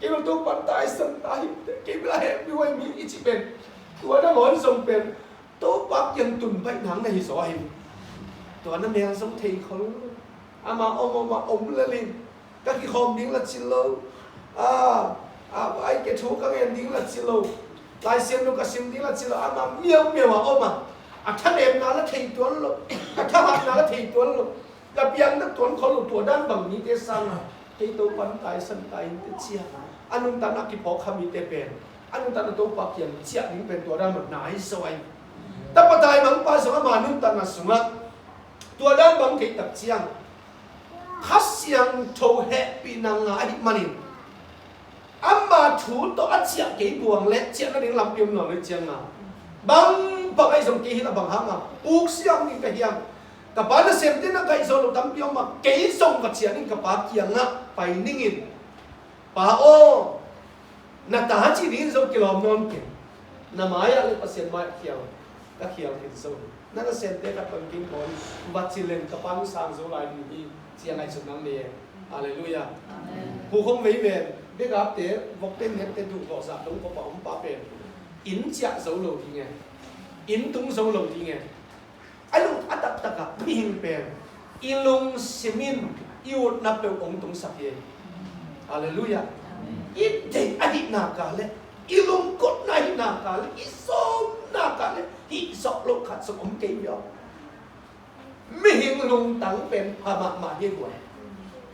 Kei bel Topa taisan ta hi. Kei bel a hehpih huai mi i cih pen tua na ngawn zong pen Topa kiang tun baih nang na hi zaw a hi. Tua na mel zong thei khol lo. Ama om om a om lel in, ka kikhawm ding la ci lo. A, a, ai ke thu ka ngen ding la ci lo. Lai Siangtho ka sim ding la ci lo. Ama miaumiau a om a, a thanemna la thei tuan lo, a thahatna la thei tuan lo, la piangna tuan khol lo, tua dan bang mite sangin kei Topa taisan ta ing te ci a, a nuntakna kiphawk kha mite pen a nuntakna Topa kiang ciah ding pen tua dan bang nai zaw a hi. Tapa taimangpa zong ama nuntakna sungah tua dan bang theih tak ciang Kha Siangtho hehpihna ngah ahih manin ama thu tawh a ciah kei buang leh ciah nading lampi om nawn lo hi ciangin, bang bang ahi zong kei hi lah bang hangin puk siam ding ka hiam? Ka pa nasemte na kaih zo lo tampi om a, kei zong ka ciah ning, ka pa kiangah pai ning in, Pa aw, na ta cih ding in zong kilawm nawn keng. Na mai-ah le Pasian mai-ah khial, ka khial khin zo hi. Na nasemte khat pan kingkawn va ci leng ka pa hong sang zo lai ding hi, ci a ngaihsutna nei e. Halleluiah. Amen. Hu khong vei ven, begapte, vokte, nette duh vawh zah dong kop a om pa pen inn ciah zo lo ding e. in tung zo lo ding e. A lung a taktak ah mihing pen i lungsim in i utna peuh hong tungsak hi. Halleluiah. I deih ahihna kah le i lungkotna ahihna kah le i sawmna kah le hih zawh loh khat zong om kei hi aw. Mihing lungtang pen pha mahmah hi guai.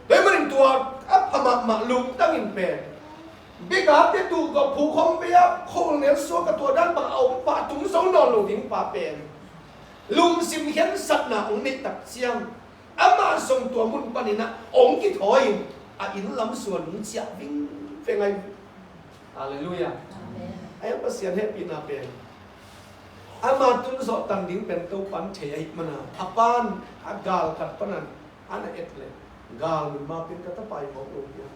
Tua ahih manin tua a pha mahmah lungtang in pen bigate tuh gawp phu khong vei a khol nel suak a tua dan bang a om pah tung zo nawn lo ding pa pen lungsim khensatna hong neih tak ciang amah zong tua mun panin ah hong kithawi in a inn lam suan hong ciah vingveng ahi. Halleluiah. Amen. Ahi a Pasian hehpihna pen ama tun zawh tan ding pen Topan thei ahih mana a pan a gal khat panan a na et le gal min ma pen ka tapa hi mawk lo hiam?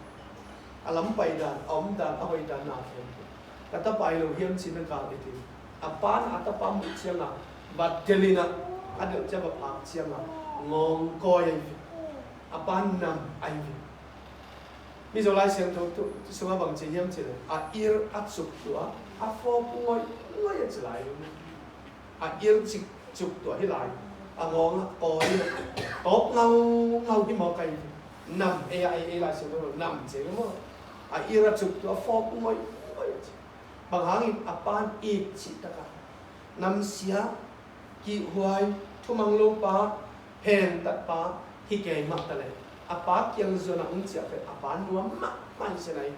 A lam pai dan, a om dan, a hoih dan na khempeuh ka tapa hi lo hiam ci-in a gal et in a pan a tapa muh ciangah va delh in ah a delh ciang va phak ciangah ngawng kawi ahi ve. A pan nam ahi ve. Mizo Lai Siangtho tu sungah bang ci hiam cih leh a ir a cuk tua a fawp ngoih ngoih a ci lai lo. A ir cik cuk tua hi lai a ngawng a kawi a tawp ngau ngau hi mawk ahi. Nam ei a ei ei Lai Siangtho lo nam ci lo maw. A ir a cuk tua a fawp ngoih ngoih a ci. Bang hangin a pan it cih takah namsia kihhuai thumang lo pa phentat pa hi kei mah ta le a pa kiang zuan a hong ciah pen a pa nuam mahmah hi sia na hi.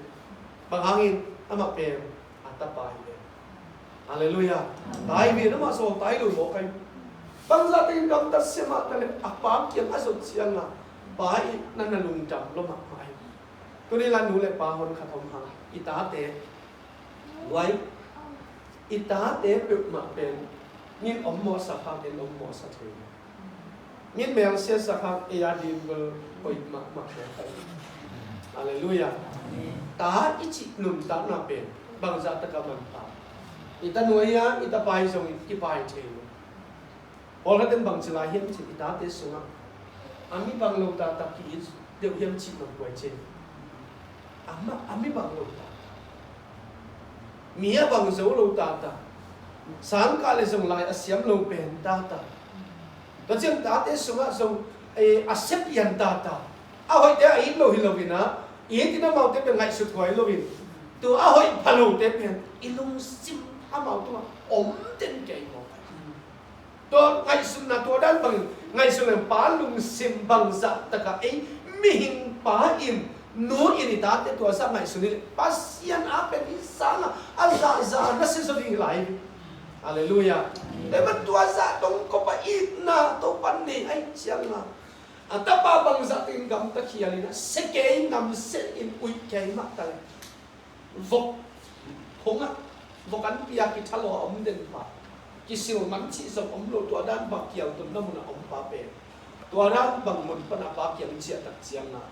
Bang hangin amah pen a tapa hi ve. Halleluiah. Amen. Tai ve na mah sawl tai lo mawk ahi. Bangzah takin gamtat sia mah ta le a pa kiang a zot ciangah pa i na na lungdam lo mahmah hi. Tuni la nu le pa hon khat om hang i tate Guai, i tate peuhmah pen min om mawhsak hang en om mawhsak thei. Min mel siasak hang ei a din bel hoih mahmah mawhsak. Halleluiah. Ta i cih nuntakna pen bangzah taka manpha. I ta nuai a i ta pai zong i pai thei lo. Pawlkhat in bang ci lai hiam cih i tate sungah a mi bang lo taktak ki-it deuh hiam cih bang kuai cin. A mi bang lo taktak, mi a bang zo lo taktak, sangkah le zong lai a siam lo pen taktak. Tua ciang tate sungah zong a sia pian taktak. A hoihte a it lo hi lo in ah it in amaute pen ngaihsut huai lo in tua a hoih pha lote pen i lungsim amau tungah om den kei maw? Tua ngaihsutna tua dan bangin ngaihsut leng pa lungsim bangzah takah ei mihing pa in nu in i tate tua zah ngaihsun in Pasian a pen i sangah a zahzah na siazaw ding hi lai. Halleluiah. Tua zah tongkop a itna Topan nei ahi ciangah a tapa bangzah takin gamta khial in a sia kei namsia in uih kei mah ta le vok phungah vok an pia kithalo a om den pa, kisil man cih zong om lo, tua dan bang kial tunna munah om pa pen tua dan bang mun pan a pa kiang ciah tak ciangah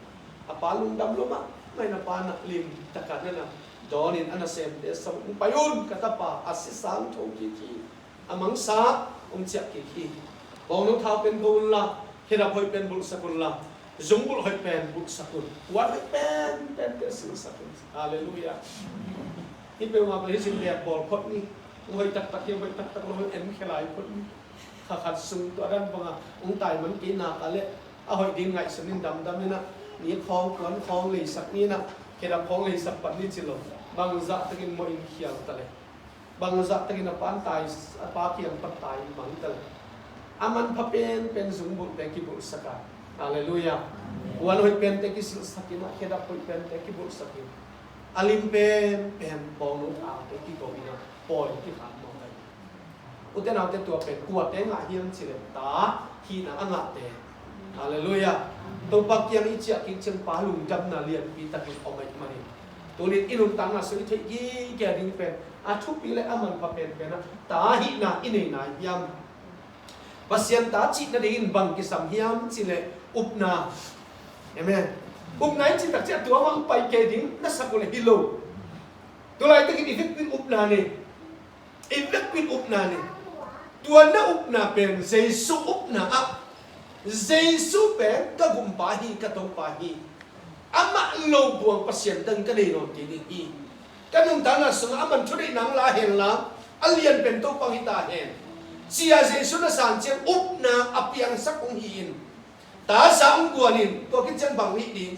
a pa lungdam lo mah, mai na pa na lim takah na na dawnin a nasemte sawm ung pai un ka tapa a si sang tho kiki. A mangsa hong ciah kik hi. Bawngno thau pen go unla, khedap hoih pen bulhsak unla, zungbulh hoih pen bulhsak un, kuan hoih pen pen pen silsak un. Halleluiah. Hi peuhmah pen hi sin liat bawl phot ni. Hong hoih taktak hi, hoih taktak lo hong en khe lai phot ni. Kha khat sung tua dan banga hong tai man kei nak a leh a hoih ding ngaihsun in damdam in ah ni khawng kuan khawng leisak ni in ah khedap khawng leisak pan ni ci lo. Bangzah takin mawh in khial ta le bangzah takin a pan tai, a pa kiang pan tai mang ta le a manpha penpen zungbulhte kibulhsak a. Halleluiah. Kuan hoih pente kisilhsak in ah khedap hoih pente kibulhsak in a lim penpen bawngno thaute kigo in ah pawi kikhat mawk ahi. Ute naute tua pen kuate ngah hiam cih leh ta hihna a ngahte. Halleluiah. Topa kiang i ciah kik ciang pa lungdamna lianpi takin om ahih manin tunin i nuntakna sung i theih gige ding pen a thupi le a manpha penpen ah ta hihna i nei nai hiam? Pasian ta cih nadingin bang kisam hiam cih leh upna. Amen. Upna i cih tak ciang tua mah pai kei ding na sak uh leh hi lo. Tulaitakin i vekpi in upna nei. I vekpi in upna nei. Tua na upna pen Jesu upna ah Jesu pen ka gumpa hi, ka Topa hi. Amah lo buang Pasian dang ka nei nawn kei ding hi. Ka nuntakna sungah aman thudeihna hong la hen la a lian pen Topa hi ta hen. Sia Jesu na san ciang upna a piangsak hong hi in, tasa hong guan in, tua khit ciang bang hih ding?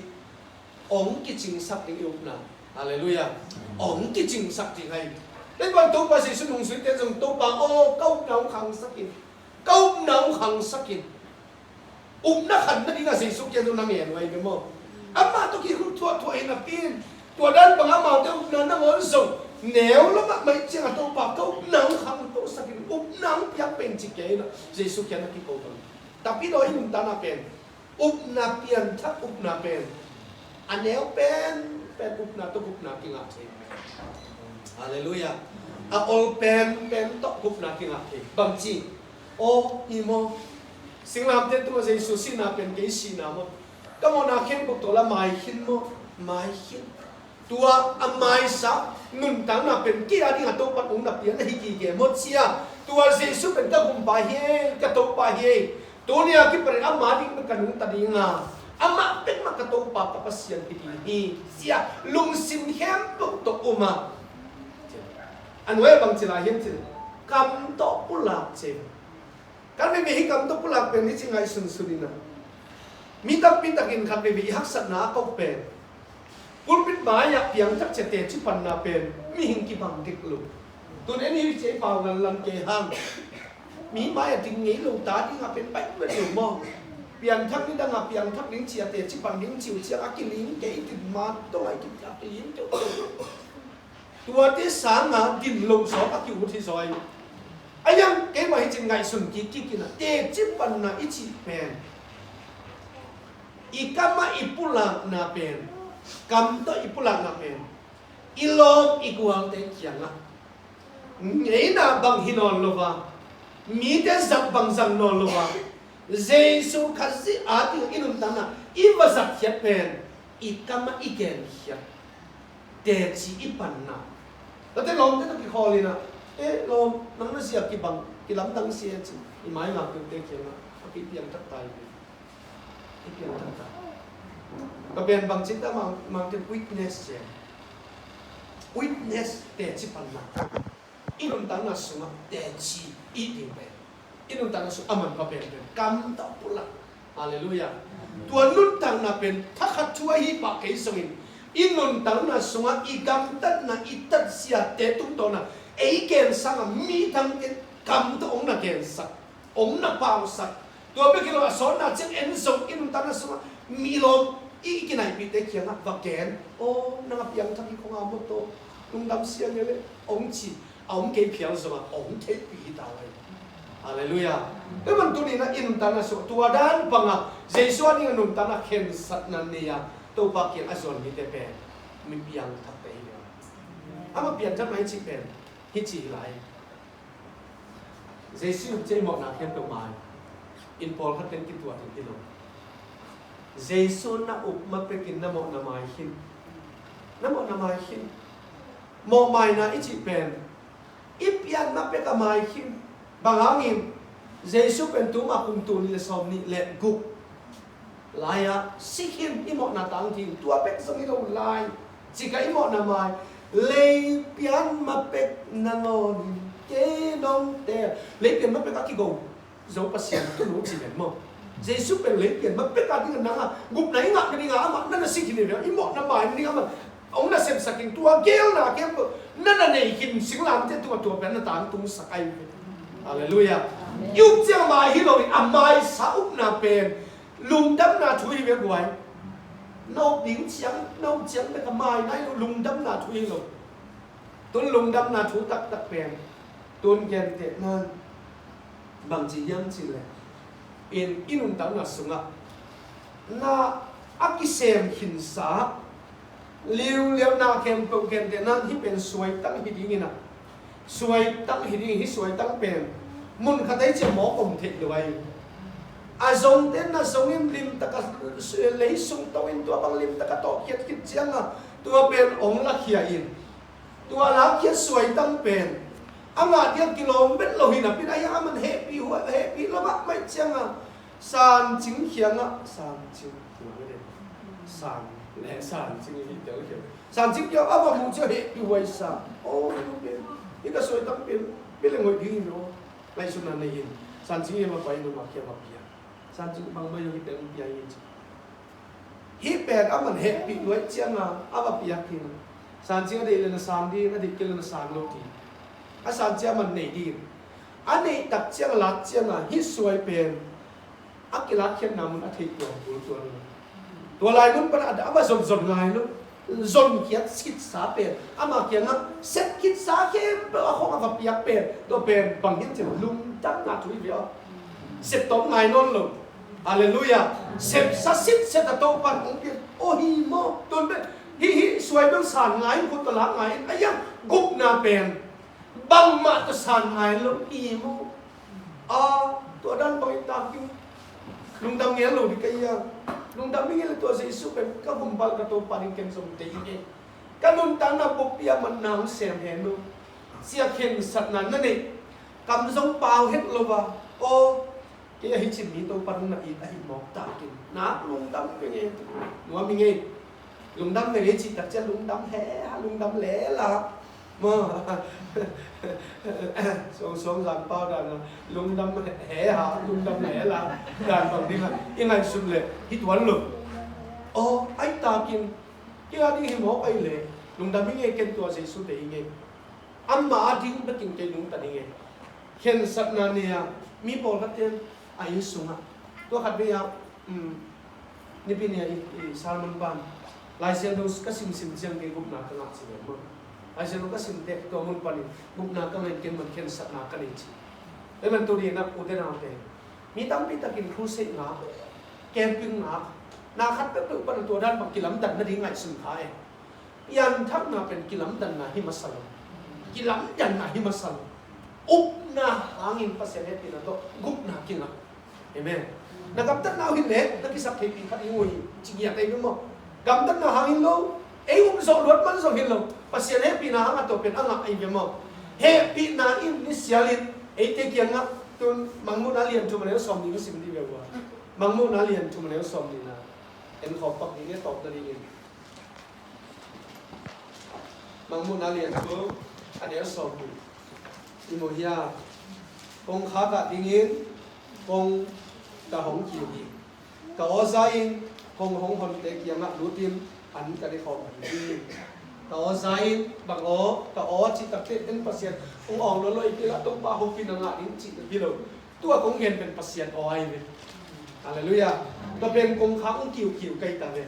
Hong kicingsak ding i upna. Halleluiah. Hong kicingsak ding ahi. Tua bang Topa Jesu nungzuite zong, Topa aw, ka upna hong khangsak in, ka upna hong khangsak in. Upna khan nading a Jesu kiang zong na ngen uh ahi ve maw? Amah tawh kikhuk thuahthuah hi napi in, tua dan bang amaute upna nangawn zong neu lo mahmah ciang a, Topa ka upna hong khangsak in, upna hong piak pen ci kei in a, Jesu kiang na kiko bang. Tapi daw i nuntakna pen upna pianthak, upna pen a neu penpen upna tawh upna kingah thei. Halleluiah. A ol penpen tawh upna kingah thei. Bangci? Aw, i maw? Singlamteh tungah Jesu sihna pen kei sihna maw? Ka mawhna khempeuh tawh la mai khin maw? Mai khin. Tua a maisa nuntakna pen kei a dingah Topa hong na pia na hi gige maw cia? Tua Jesu pen ka gumpa hi ei, ka Topa hi ei. Tuni a kipanin ama ding bek ka nungta ding a, amah bek mah ka Topa ka Pasian hi ding hi cia lungsim khempeuh tawh um a. A nuai a bangci lai hiam cih leh, kam tawh pulak ci. Kan mi, mi hi kam tawh pulak pen hi ci ngaihsunsun in a. Mi tampi takin khat veivei i haksatna a kok pen, pulpit mai-ah piangthak ciah teci panna pen mihing kibang dik lo. Tun en hi ci ei pau lanlan kei hang. Mi mai-ah ding ngei lo ta dingah pen baih vet lo maw? Piangthak ni dangah piangthak ding ciah teci pan ding ci uh ciang a kiling kei, i tin ma dongah i kipiak kiling kei. Tuate sanga din lo zawk a ki-ut hi zaw hi. A hiang keimah hi cin ngaihsun kik kik in a, teci panna i cih pen, i kamah i pulakna pen, kam tawh i pulakna pen, i lawm i gualte kiangah ngeina bang hi nawn lo a, mite zat bang zang nawn lo a, Jesu Khazih a ding i nuntakna i va zatkhiat pen, i kamah i genkhiat teci i panna. Tate lawmte tawh kikhawl in a, e lawm, nang na ziak kibang, kilamdang sia ci, i mai ngaktuate kiangah a kipiangthak ta hi. I piangthak ta. Ka pen bangci ta mang, mangte witness cia. Witness teci panna. I nuntakna sungah teci i ding pen, i nuntakna sung a manpha penpen kam tawh pulak. Halleluiah. Tua nuntakna pen thakhat thu ahi pah kei zongin, i nuntakna sungah i gamtatna, i tatsiate tungtawna ei gen sangah mi dangte kam tawh hong na gensak, hong na pausak. Tua bek hi lo, a sawtna ciang en zong i nuntakna sungah mi lawm i kinaihpihte kiangah va gen. Aw, nang a piangthak hi khong a maw taw, lungdam sia ngei leh, hong ci. A om kei phial zongah hong theihpih hi ta uh ahi. Halleluiah. Tua man tuni-in a i nuntakna sungah tua dan bangah Jesu a dingin a nuntakna khensatna nei a Topa kiang a zuan mite pen mi piangthakte hi ve. Amah piangthakna i cih pen hi ci hi lai. Jesu i up ciang i mawhna khempeuh mai in, pawlkhat teng kituat in hi lo. Jesu na up ma pekin na mawhna mai khin. Na mawhna mai khin. Mawhmaina i cih pen i pian ma pek a mai khin. Bang hangin? Jesu pen tuma kum tul nih le sawm nih le guk lai-ah si khin, i mawhna tang ding, tua pek zong hi lo lai. Cika i mawhna mai, lei pian ma pek nangawnin kei nong tel. Lei pian ma pek a kigo zo Pasian thulu ci ven maw? Jesu pen lei pian ma pek a dingin nang a gupna i ngah nading a amah na na si khin hi ve. I mawhna mai nading amah hong na sepsak in, tua geelna khempeuh na na nei khin, singlamteh tungah tua pen na tangtungsak ahi ve. Halleluiah. I up ciang a mai hi lo in, a maisa upna pen lungdamna thu hi ve guai. Na up ding ciang, na up ciang bek a mai nai lo, lungdamna thu hi lo. Tun lungdamna thu taktak pen, tun gentehna in bangci hiam cih leh, in i nuntakna sungah na a kisem khinsa liuliau na khempeuh gentehna in hih pen suaitang hi dingin a, suaitang hi ding, hih suaitang pen mun khat ah i ciah mawk om theih lo ahi. A zongte na zongin limtak a lei sung to in, tua bang limtak a tawhkhiat khit ciangin tua pen hong lakhia in, tua lakkhiat suaitang pen a ngah diak kilawm vet lo hi napi in, a hiang a man hehpih huai, hehpih lo mahmah ciangin San Cing kiangah, San Cing, San, le San Cing hi tel kiang, San Cing kiang a va muh ciang hehpih huai sa. Aw, hih ka suaitang pen, pen leng hoih ding hi lo. ngaihsutna nei in. Sancing i a va pai in a va kia va pia. Sancing bangmah i hong hi teng pia in ci. Hih pen a man hehpih luai cianga a va piak hi. Sancing a deih le na sang ding, a deih kei le na sang lo ding. A sancing a man nei ding. A neih tak ciang a lak cianga hih suai pen a kilakkhiatna mun a theih tuan kul tuan lo. Tua lai mun pan a va zonzon lai lo. Zonkhiat khitsa pen ama kiangah sep khitsa khempeuh a khong a va piak pen, tua pen bang hiam cih leh lungdamna thu hi ve aw. Sep tawm ngai nawn lo. Halleluiah. Sepsa sitset a Topa'n hong piak. Aw hi maw? Tun pen hih hih suai bel san ngai in, khut tawh lak ngai in. A iang gupna pen bangmah tawh san ngai lo hi maw? A, tua dan bang i tak in lungdam ngel lo ding ka hi a. Lungdam i ngel tua Jesu pen ka gumpa ka Topa ding ken zong deih ing ei. Ka nuntakna buppi a man nang sem hen lo. Sia khensatna na neih. Kam zong pau het lo va. Aw, kei a hi cin mi Topa nung na it a hi mawk takin nak lungdam ve nge. Nuam i ngei. Lungdam ve nge cih tak ciang lungdam he ha, lungdam le la. Maw. Suang suang zan pau dan a lungdam he ha, lungdam le la. Dan bang ding a i ngaihsut leh hi tuan lo. Aw, ai takin kei a ding hi mawk ai le. Lungdam i ngei, ken tua Jesu deih i ngei. Amah a ding bekin kei lungdam i ngei. Khensatna nei a mi pawlkhat ten a inn sungah tua khat vei ah, um, nipi ni a i, i sermon pan Lai Siangtho ka simsim ciang kei gupna ka ngah ci ve maw. Lai Siangtho ka sim teh tua mun panin gupna ka ngah in ken man khensatna ka nei ci. Tua man tuni in ah u te nau te mi tampi takin crusade ngah, camping ngah, na khat peuhpeuh pan tua dan bang kilamdanna ding ngaihsun kha e. Pianthakna pen kilamdanna hi masa lo. Kilamdanna hi masa lo. Upna hangin Pasian hehpihna tawh gupna kingah. Amen. Na gamtatna uh hi leh na kisap theihpih khat hi ngui ci ngiat ei maw. Gamtatna hangin lo, ei up zawh luat man zong hi lo. Pasian hehpihna hangah tua pen a ngah ei ve maw. Hehpihna in ni sialin eite kiangah tun Mangmuhna lian thum a neu sawm nih ka sim dih ve ua. Mangmuhna lian thum a neu sawm nihna en khawm pak dih ni a tawpna dingin. Mangmuhna lian thum a neu sawm nih. I mu hia? Kongkhak ah dingin kong ka hong kiu hi. Ka aw za in kong hong honte kiangah lutin an ka ne khawm hi. Ka aw za in bang aw, ka aw cih takte en Pasian hong awng lo lo i pi lah Topa hopih na ngah ding cih na pi lo. Tua kong gen pen Pasian aw ahi ve. Halleluiah. Tua pen kongkhak hong kiukiu kei ta ve.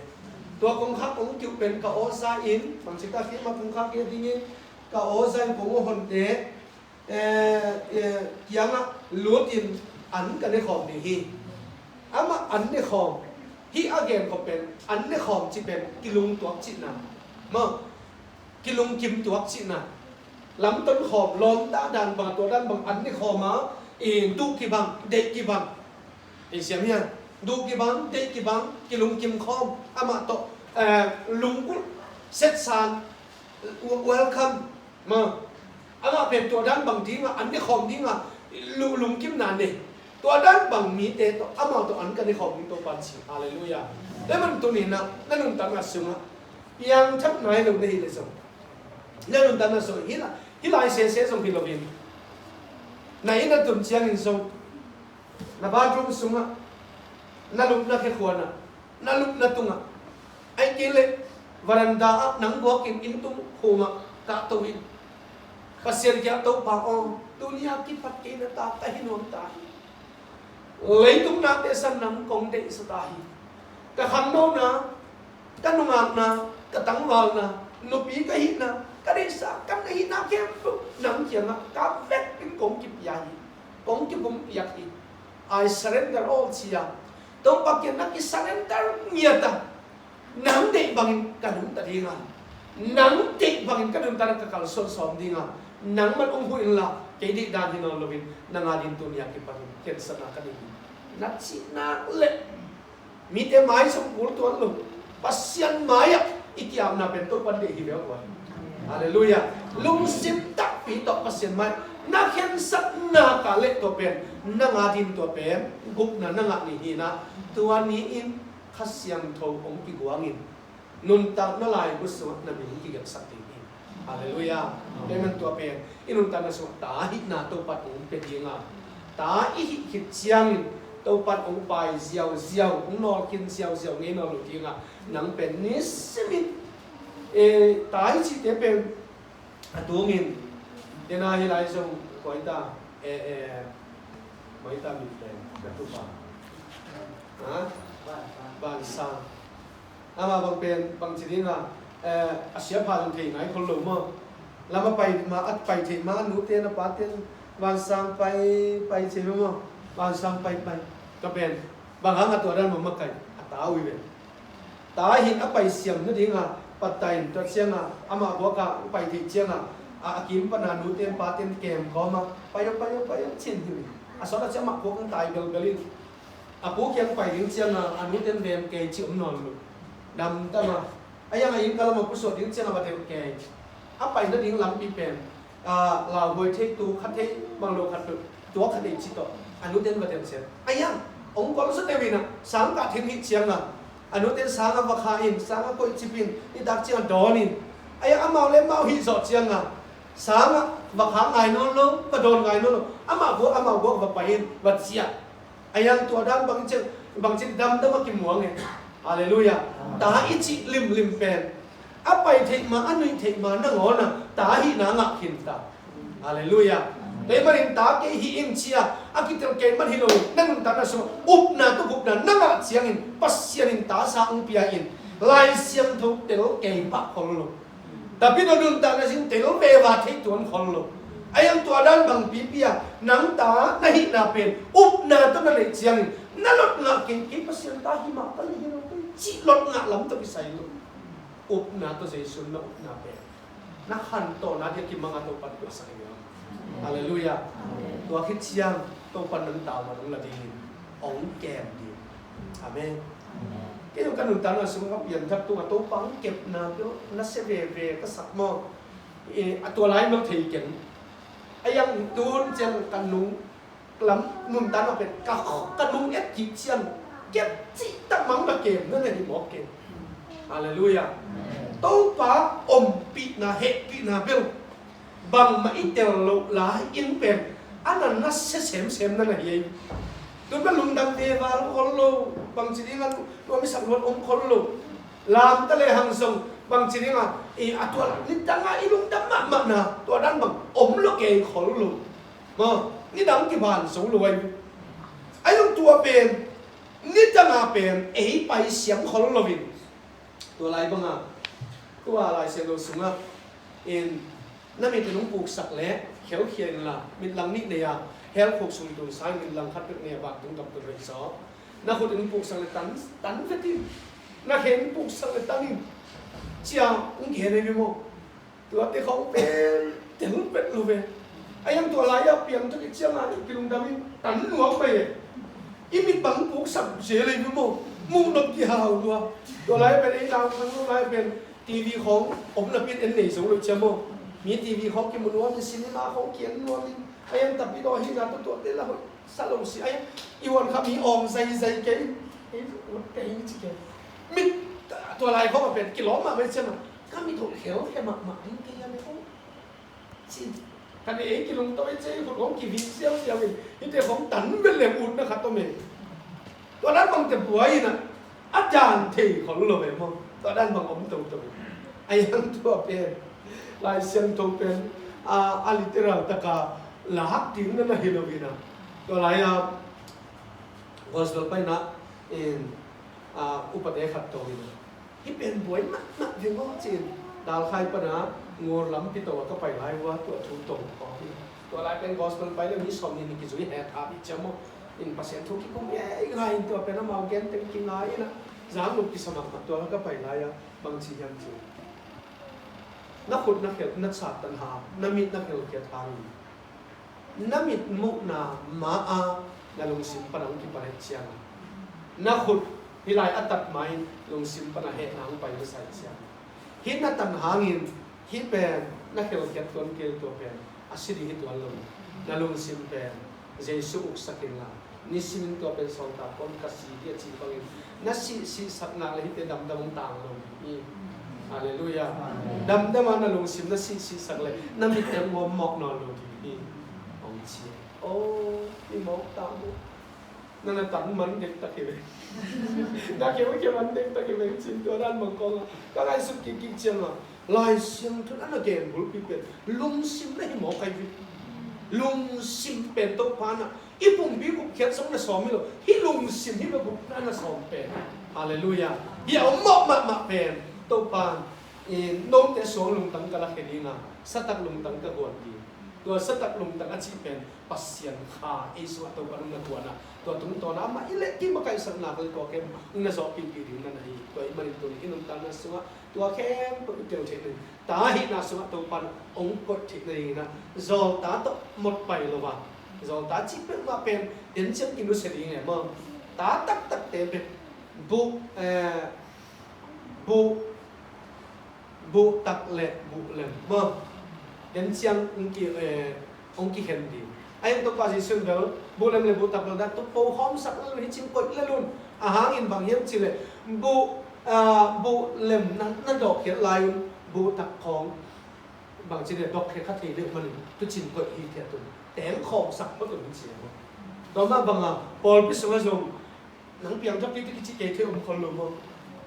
Tua kongkhak hong kiu pen ka aw za in bangci ta kei ma kongkhak kei dingin ka aw za in kong aw honte, eh, eh, kiangah lutin an ka ne khawm ding hi. Amah an ne khawm. Hih a gen khawm pen an ne khawm ci pen kilungtuak cihna. Maw, kilungkim tuak cihna. Lamton khawm, lawmta dan bang, tua dan bang an ne khawm a, i duh kibang, deih kibang. I siam hian, duh kibang, deih kibang, kilungkim khawm, amah tawh, eh, lungkulh, setsan, welcome, maw. Amah pen tua dan bang dingah an ne khawm dingah lu-, lungkimna nei. Tua dan bang mite tawh amau tawh an ka ne khawm ding Topa'n ci. Halleluiah. Tua man tuni-in ah na nuntakna sungah piangthak nai lo na hih leh zong, na nuntakna sungah hih lai, hih lai sese zong hi loin, na inn a tun ciangin zong, na bathroom sungah, na lupna khekhuanah, na lupna tungah, ahih kei leh veranda ah nang buakin inn tung khumah kahto in Pasian kiang, Topa aw, tuni a kipat kei na ta ka hi nuam ta hi. Leitung nate san nang kong deihsak ta hi. Ka khangnona, ka nungakna, ka tangvalna, nupi ka hihna, ka deihsak ka neihna khempeuh nang kiangah ka vekin kong kipia hi. Kong kipumpiak hi. I surrender all, ci a. Topa kiang na kisurrender ngiat a, nang deih bangin ka nungta ding a, nang deih bangin ka nuntakna ka kalsuan sawm ding a, nangman hong huh inla, kei deih dan hi nawn loin nang adingin tuni a kipanin khensatna ka nei hi, na cih nak leh, mite mai zong kul tuan lo, Pasian mai-ah i ki-apna pen Topa'n deih hi ve ua. Halleluiah. Lungsim takpi tawh Pasian mai na khensatna ka leh tua pen, nang adingin tua pen gupna na ngah ni hi-in ah, tua ni-in Kha Siangtho hong kiguangin nuntakna laibu sungah na min hong kigelhsak ding hi. Halleluiah. Amen. Tua pen i nuntakna sungah ta hihna Topa'n hong pia ding a, Ta i hih khit ciangin Topan hong pai ziauziau, hong nawlkhin ziauziau ngei nawn lo dingah, nang pen nisimin, eh, ta i cihte pen a tungin, tena hi lai zong koi ta, eh, eh, koi ta min pen, ka tupa. Ha? Vansang. Ama bang pen, bang ci ding a, eh, a sia pha zong thei ngai khol lo maw. Lam a pai ma, a pai thei ma, a nute na pate in vansang pai, pai thei lo maw. Vansang pai, pai. Ka pen, bang hang a tua dan maw makai, a ta uh hi ve. Ta hi a pai siam na ding a, patai in tua ciang a, amah buak a, pai thei ciang a, a, a kim pan a nute in pate in kem kawm a, pai o, pai o, pai o, cin hi ve. A sawt a ciang amah buak ang tai belbel in. A pu kiang pai ding ciang a, a nute in vem kei ci om nawn lo. Damdam a. A yang a inn ka lam a pusuak ding ciang a va delh kei. A pai nading lampi pen, a, lauhuai thei, tu kha thei, bang lo khat peuh, tua kha thei ci tawh. A nute in va delh ciang. A yang, hong kol sa deuh in a, sang kah theng hih ciang a. A nute in sang a va kha in, sang a koih cip in, nitak ciang a dawn in. A yang amau le amau hih zawh ciang a. Sang a va kha ngai nawn lo, va dawn ngai nawn lo. Amau buak, amau buak va pai in, va ciah. A yang tua dan bangci, bangci damdam a kimuang e. Halleluiah. Ta i cih limlim pen a pai theih ma, a nuih theih ma nangawn a ta hihna ngah khin ta. Halleluiah. Kei manin ta kei hi ing ci a, a kitel kei man hi lo, na nuntakna sungah upna tawh gupna na ngah ciangin Pasian in ta sa hong pia in, Lai Siangtho tel kei pah khol lo. David nuntakna zing tel veva thei tuan khol lo. A yang tua dan bang pipi a, nang ta na hihna pen upna tawh na neih ciangin, na lot ngah kei, kei Pasian ta hi mah ka hi lo, kei cih lot ngah lam tawh kisai lo. Upna tawh Jesu na upna pen na khantawhna dia kimang a Topan tua sa hi lo. Halleluiah. Tua khit ciang Topan nang tau ma nang la dingin hong kem ding. Amen. Kei zong ka nuntakna sung ka pianthak tung a Topa hong kepna peuh na sia veve ka sak maw. Eh, a tua lai mel thei keng. A yang tun ciang ka nung lam nuntakna pen ka, ka nung et kik ciang kep cih tak mang na kem na na hi mawk keng. Halleluiah. Topa ompihna, hehpihna bel bangmah i tel loh lai in pen a na nasia semsem na na hi ei. Tun ka lungdam veva lo khol lo, bangci ding a nuam i sak luat om khol lo. Lam ta le hang zong bangci ding a, i a tua nidang a i lungdam mahmahna tua dan bang om lo kei khol lo. Maw, nidang kiban zo lo ai. Ai zong tua pen nidang a pen ei pai siam khol lo in. Tua lai banga, tua Lai Siangtho sungah in, na mit in hong puksak le khelkhia inla, mitlang nih nei a, hell khuk sung tun sa in, mitlang khat pek nei a, vantung gam tun rei zaw. Na khut in hong puksak le tan, tan vet in. Na khe in hong puksak le tan in. Cia hong khe nei maw. Tuate khong pen tel pet lo ve. A yang tua lai-ah piang tuk i ciangah i kilungdam in tan nuam mai e. I mit bang puksak zel ei maw. Muh nop kihau lua. Tua lai pen ei nau khang lo lai pen TV khong om na pit en nei zo lo cia maw. Mi TV khong kimu nuam in, cinema khong kian nuam in. A yang tapi daw hi na tua tuate la hoih sa lo si. A yang i huan kha mi awng zaizai kei. Ei, ei ci kei. Mit tua lai khong a pen kilawm mahmah i ciangah. Ka mit hoh khelkhia mahmah ding kei a me kong. Ci. Ka ne ei kilungto i cia i khut hong kiving siausiau in. Hite hong tan vel le utna khat om e. Tua dan bangte buai in a. A dan thei khol lo ve maw. Tua dan bang om toto. A yang tua pen. Lai Siangtho pen. A, a literal taka lak ding na na hi lo in a. Tua lai a. Gospel paina in. A, upate khat to in a. Hih pen buai mahmah ve maw ci-in, Dalkhai pana Ngur lampi to a ka pai lai uh a, tua thu tong khawng hi. Tua lai pen gospel pai le mi sawm nih ni kizui he tha bih ciam maw. In Pasian thu kikum ei ngai in tua pen amau gen teng kingai in a, zang lup kisa mahmah tua ka pai lai a, bang ci hiam ci. Na khut na khel, na sat tan ha, na mit na khelkhiat hang in. Na mit muhna ma-a na lungsim pana hong kipan het ciang a, na khut hih lai a tat ma-in lungsim pana hehna hong pai masa hi ciang a, hih na tan hangin hih pen na khelkhiat tuan kei tua pen a si ding hi tuan lo. Na lungsim pen Jesu uksak inla, nisimin tua pen sawltak kong ka si ding a cih bangin na sihsihsak nak le hihte damdam hong tang lo ding hi. Halleluiah. Damdam a na lungsim na sihsihsak le na mit teng nuam mawk nawn lo ding hi. Hong ci. Oh, i mawk ta mu. Na na tan man dek tak hi ve. Na keu keu man dek tak hi ve. Cin tua dan bang kong a ka ngaihsut kik kik ciang a, Lai Siangtho in a na gen bulpi pen lungsim na hi mawk ahi ve. Lungsim pen Topa in a i pumpi gupkhiat zong na sawm hi lo. Hih lungsim hi lo gupna na sawm pen. Halleluiah. Hih a om mawh mahmah pen Topa in note suang lungtang ka lakhia ding a, satak lungtang ka guan ding. Tua satak lungtang a cih pen Pasian kha ei sungah Topa nung na guan a, tua tungtawn a amah i leh kimakaihsakna ka leh tua khempeuh na zawhpihpih ding na na hi. Tua ahih manin tuni i nuntakna sungah tua khempeuh i tel theih nading, ta hihna sungah Topa in hong koih theih nading in a, zawlta tawh mawk pai lo a, zawlta cih peuhmah pen den ciang kinusia ding e maw. Ta taktakte bek, buh, eh, buh buh tak le buh lem maw, den ciang hong ki, eh, hong kikhen ding. A hiang Topa Jesu in bel buh lem le buh tak bel dah tu po khawmsak le lun, hi cin koih le lun. A hangin bang hiam cih leh buh, ah, buh lem na, na dawhkhiat lai un buh tak khawng bang cih leh dawhkhiat kha thei deuh manin tu cin koih hi thei a tun teng khawmsak phot un ci a maw. Tua mah bang a pawlpi sungah zong nang piangthak kei te kici kei thei om khol lo maw?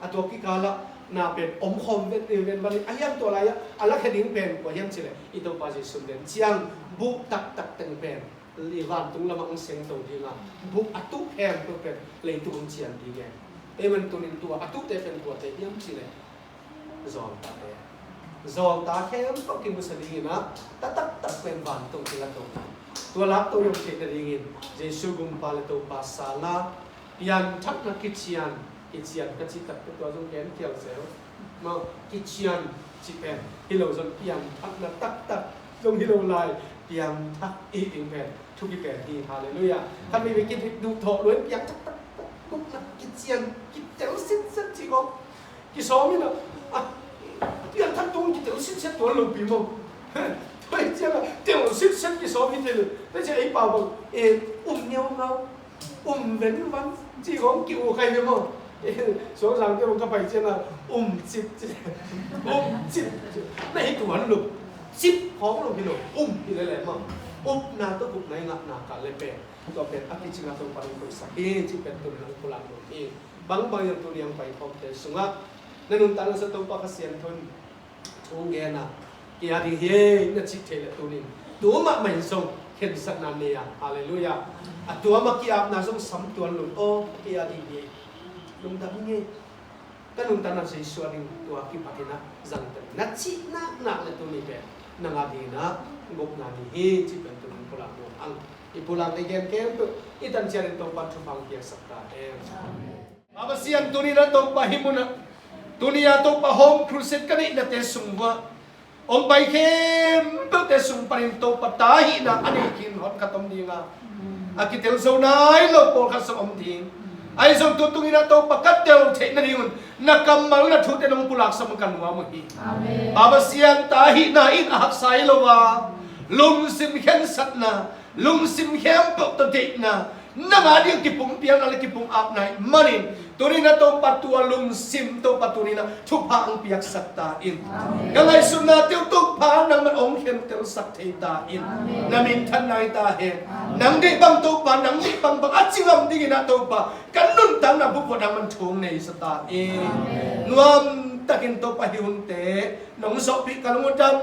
A tua kikal ah na pen om khawm vet ni ven bali a hiang tua lai ah a lakhia ding pen kua hiam cih leh i Topa Jesu den ciang buh taktak teng pen i vantung lamah hong seng to ding a, buh a tuh khempeuh pen leitung hong cian ding e. Ei man tunin tua a tuhte pen kuate hiam cih leh zawltate. Zawlta khempeuh kimusia dingin a, ta taktak pen vantung kilato. Tua lakto i om theih nadingin Jesu gumpa le Topa sanga pianthakna kician, kician ka cih taktak tua zong ken kial zel. Maw, kician cih pen hi lo zong pianthakna taktak zong hi lo lai, pianthak i ding pen thupi pen hi. Halleluiah. Khat mi ve kit duh thawh luai pianthak taktak, gupna kician kitel sitset cih kong kisawm in a, a, pianthak tung kitel sitset tuan lopi maw? Tua hi ciang a tel sitset kisawm hi thei lo. Tua ciang ei pau bang, eh, um niaungau, um venvan cih kong ki-uk ahi ve maw? Eh, Suangzangte bang ka pai ciang a um cip cip, um cip cip na hi tuan lo. Cip khawng lo hi lo, um hi lele maw? Upna tawh gupna i ngahna kal le pen tua pen a kicing a Topa in koihsak hi cih pen tuni in hong pulak nuam hi. Bangbang in tuni a hong pai khawmte sungah na nuntakna sungah Topa Kha Siangtho in thu hong gen a, kei a ding hi ei na cih theih leh tuni in tu mahmah in zong khensatna nei a, halleluiah. A tua mah ki-apna zong sam tuan lo aw, kei a ding hi ei. Lungdam ing ei. Ka nuntakna Jesu a ding tua kipat in a zangtel na cih naknak le tuni pen nang a ding in a gupna ni hi cih pen tuni in pulak nuam ang. I pulak i gen khempeuh i tan ciangin Topa thupha hong piaksak ta hen. Amen. Pasian tuni in a Topa hih mun ah, tuni a Topa home crusade ka neihnate sung uah hong pai khempeuhte sung panin Topa ta hihna a nei khin hon khat om ding a, a kitel zo nai lo pawlkhat zong om ding. Ahi zong tu tungin a Topa ka tel theih nadingun na kammal na thute nong pulak sawm ka nuam uh hi. Amen. Pasian ta hihna in a haksa hi lo a, lungsim khensatna, lungsim khempeuh tawh deihna, nang a ding kipum piakna le kipum apna ahih manin tuni in a Topa tua lungsim Topa tuni in a thupha hong piaksak ta in. Amen. Ka ngaihsutnate uh Topa nangman hong khentelsak thei ta in. Amen. Na minthanna hi ta hen. Amen. Nang deih bang Topa, nang deih bangbang a ci ngam dingin a Topa ka nuntakna bupvuah nangman thu hong neisa ta in. Amen. Nuamtakin Topa hih hunte nong zawhpih ka lung uh dam.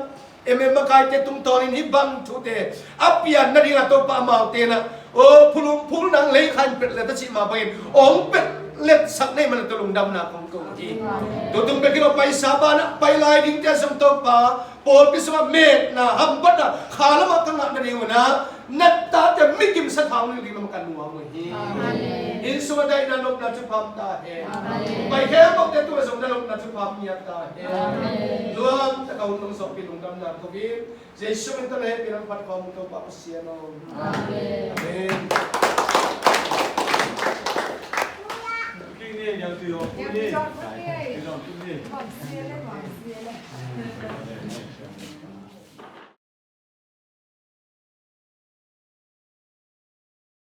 Em em makaite tungtawnin hih bang thute a pian nading a Topa amaute na, aw, phulung phul nang lei kha in pet let a cih mah bangin hong pet letsak na hih manin tua lungdamna kong ko hi. Tutung bek hi lo paisa banah pai lai dingte zong Topa pawlpi sungah metna hamphatna kha lamah ka ngah nading un ah na tate mi kimsa thau ning ding lam ka nuam uh hi. Amen. Inn sungah daihna nopna thupha om ta hen. Amen. Pai khempeuhte tungah zong na nopna thupha om ngiat ta hen. Amen. Nuamtak a hun nong zawhpih lungdamna ko in Jesu min tawh na hehpihna hong phat khawm uh Topa Pasian aw. Amen. Amen.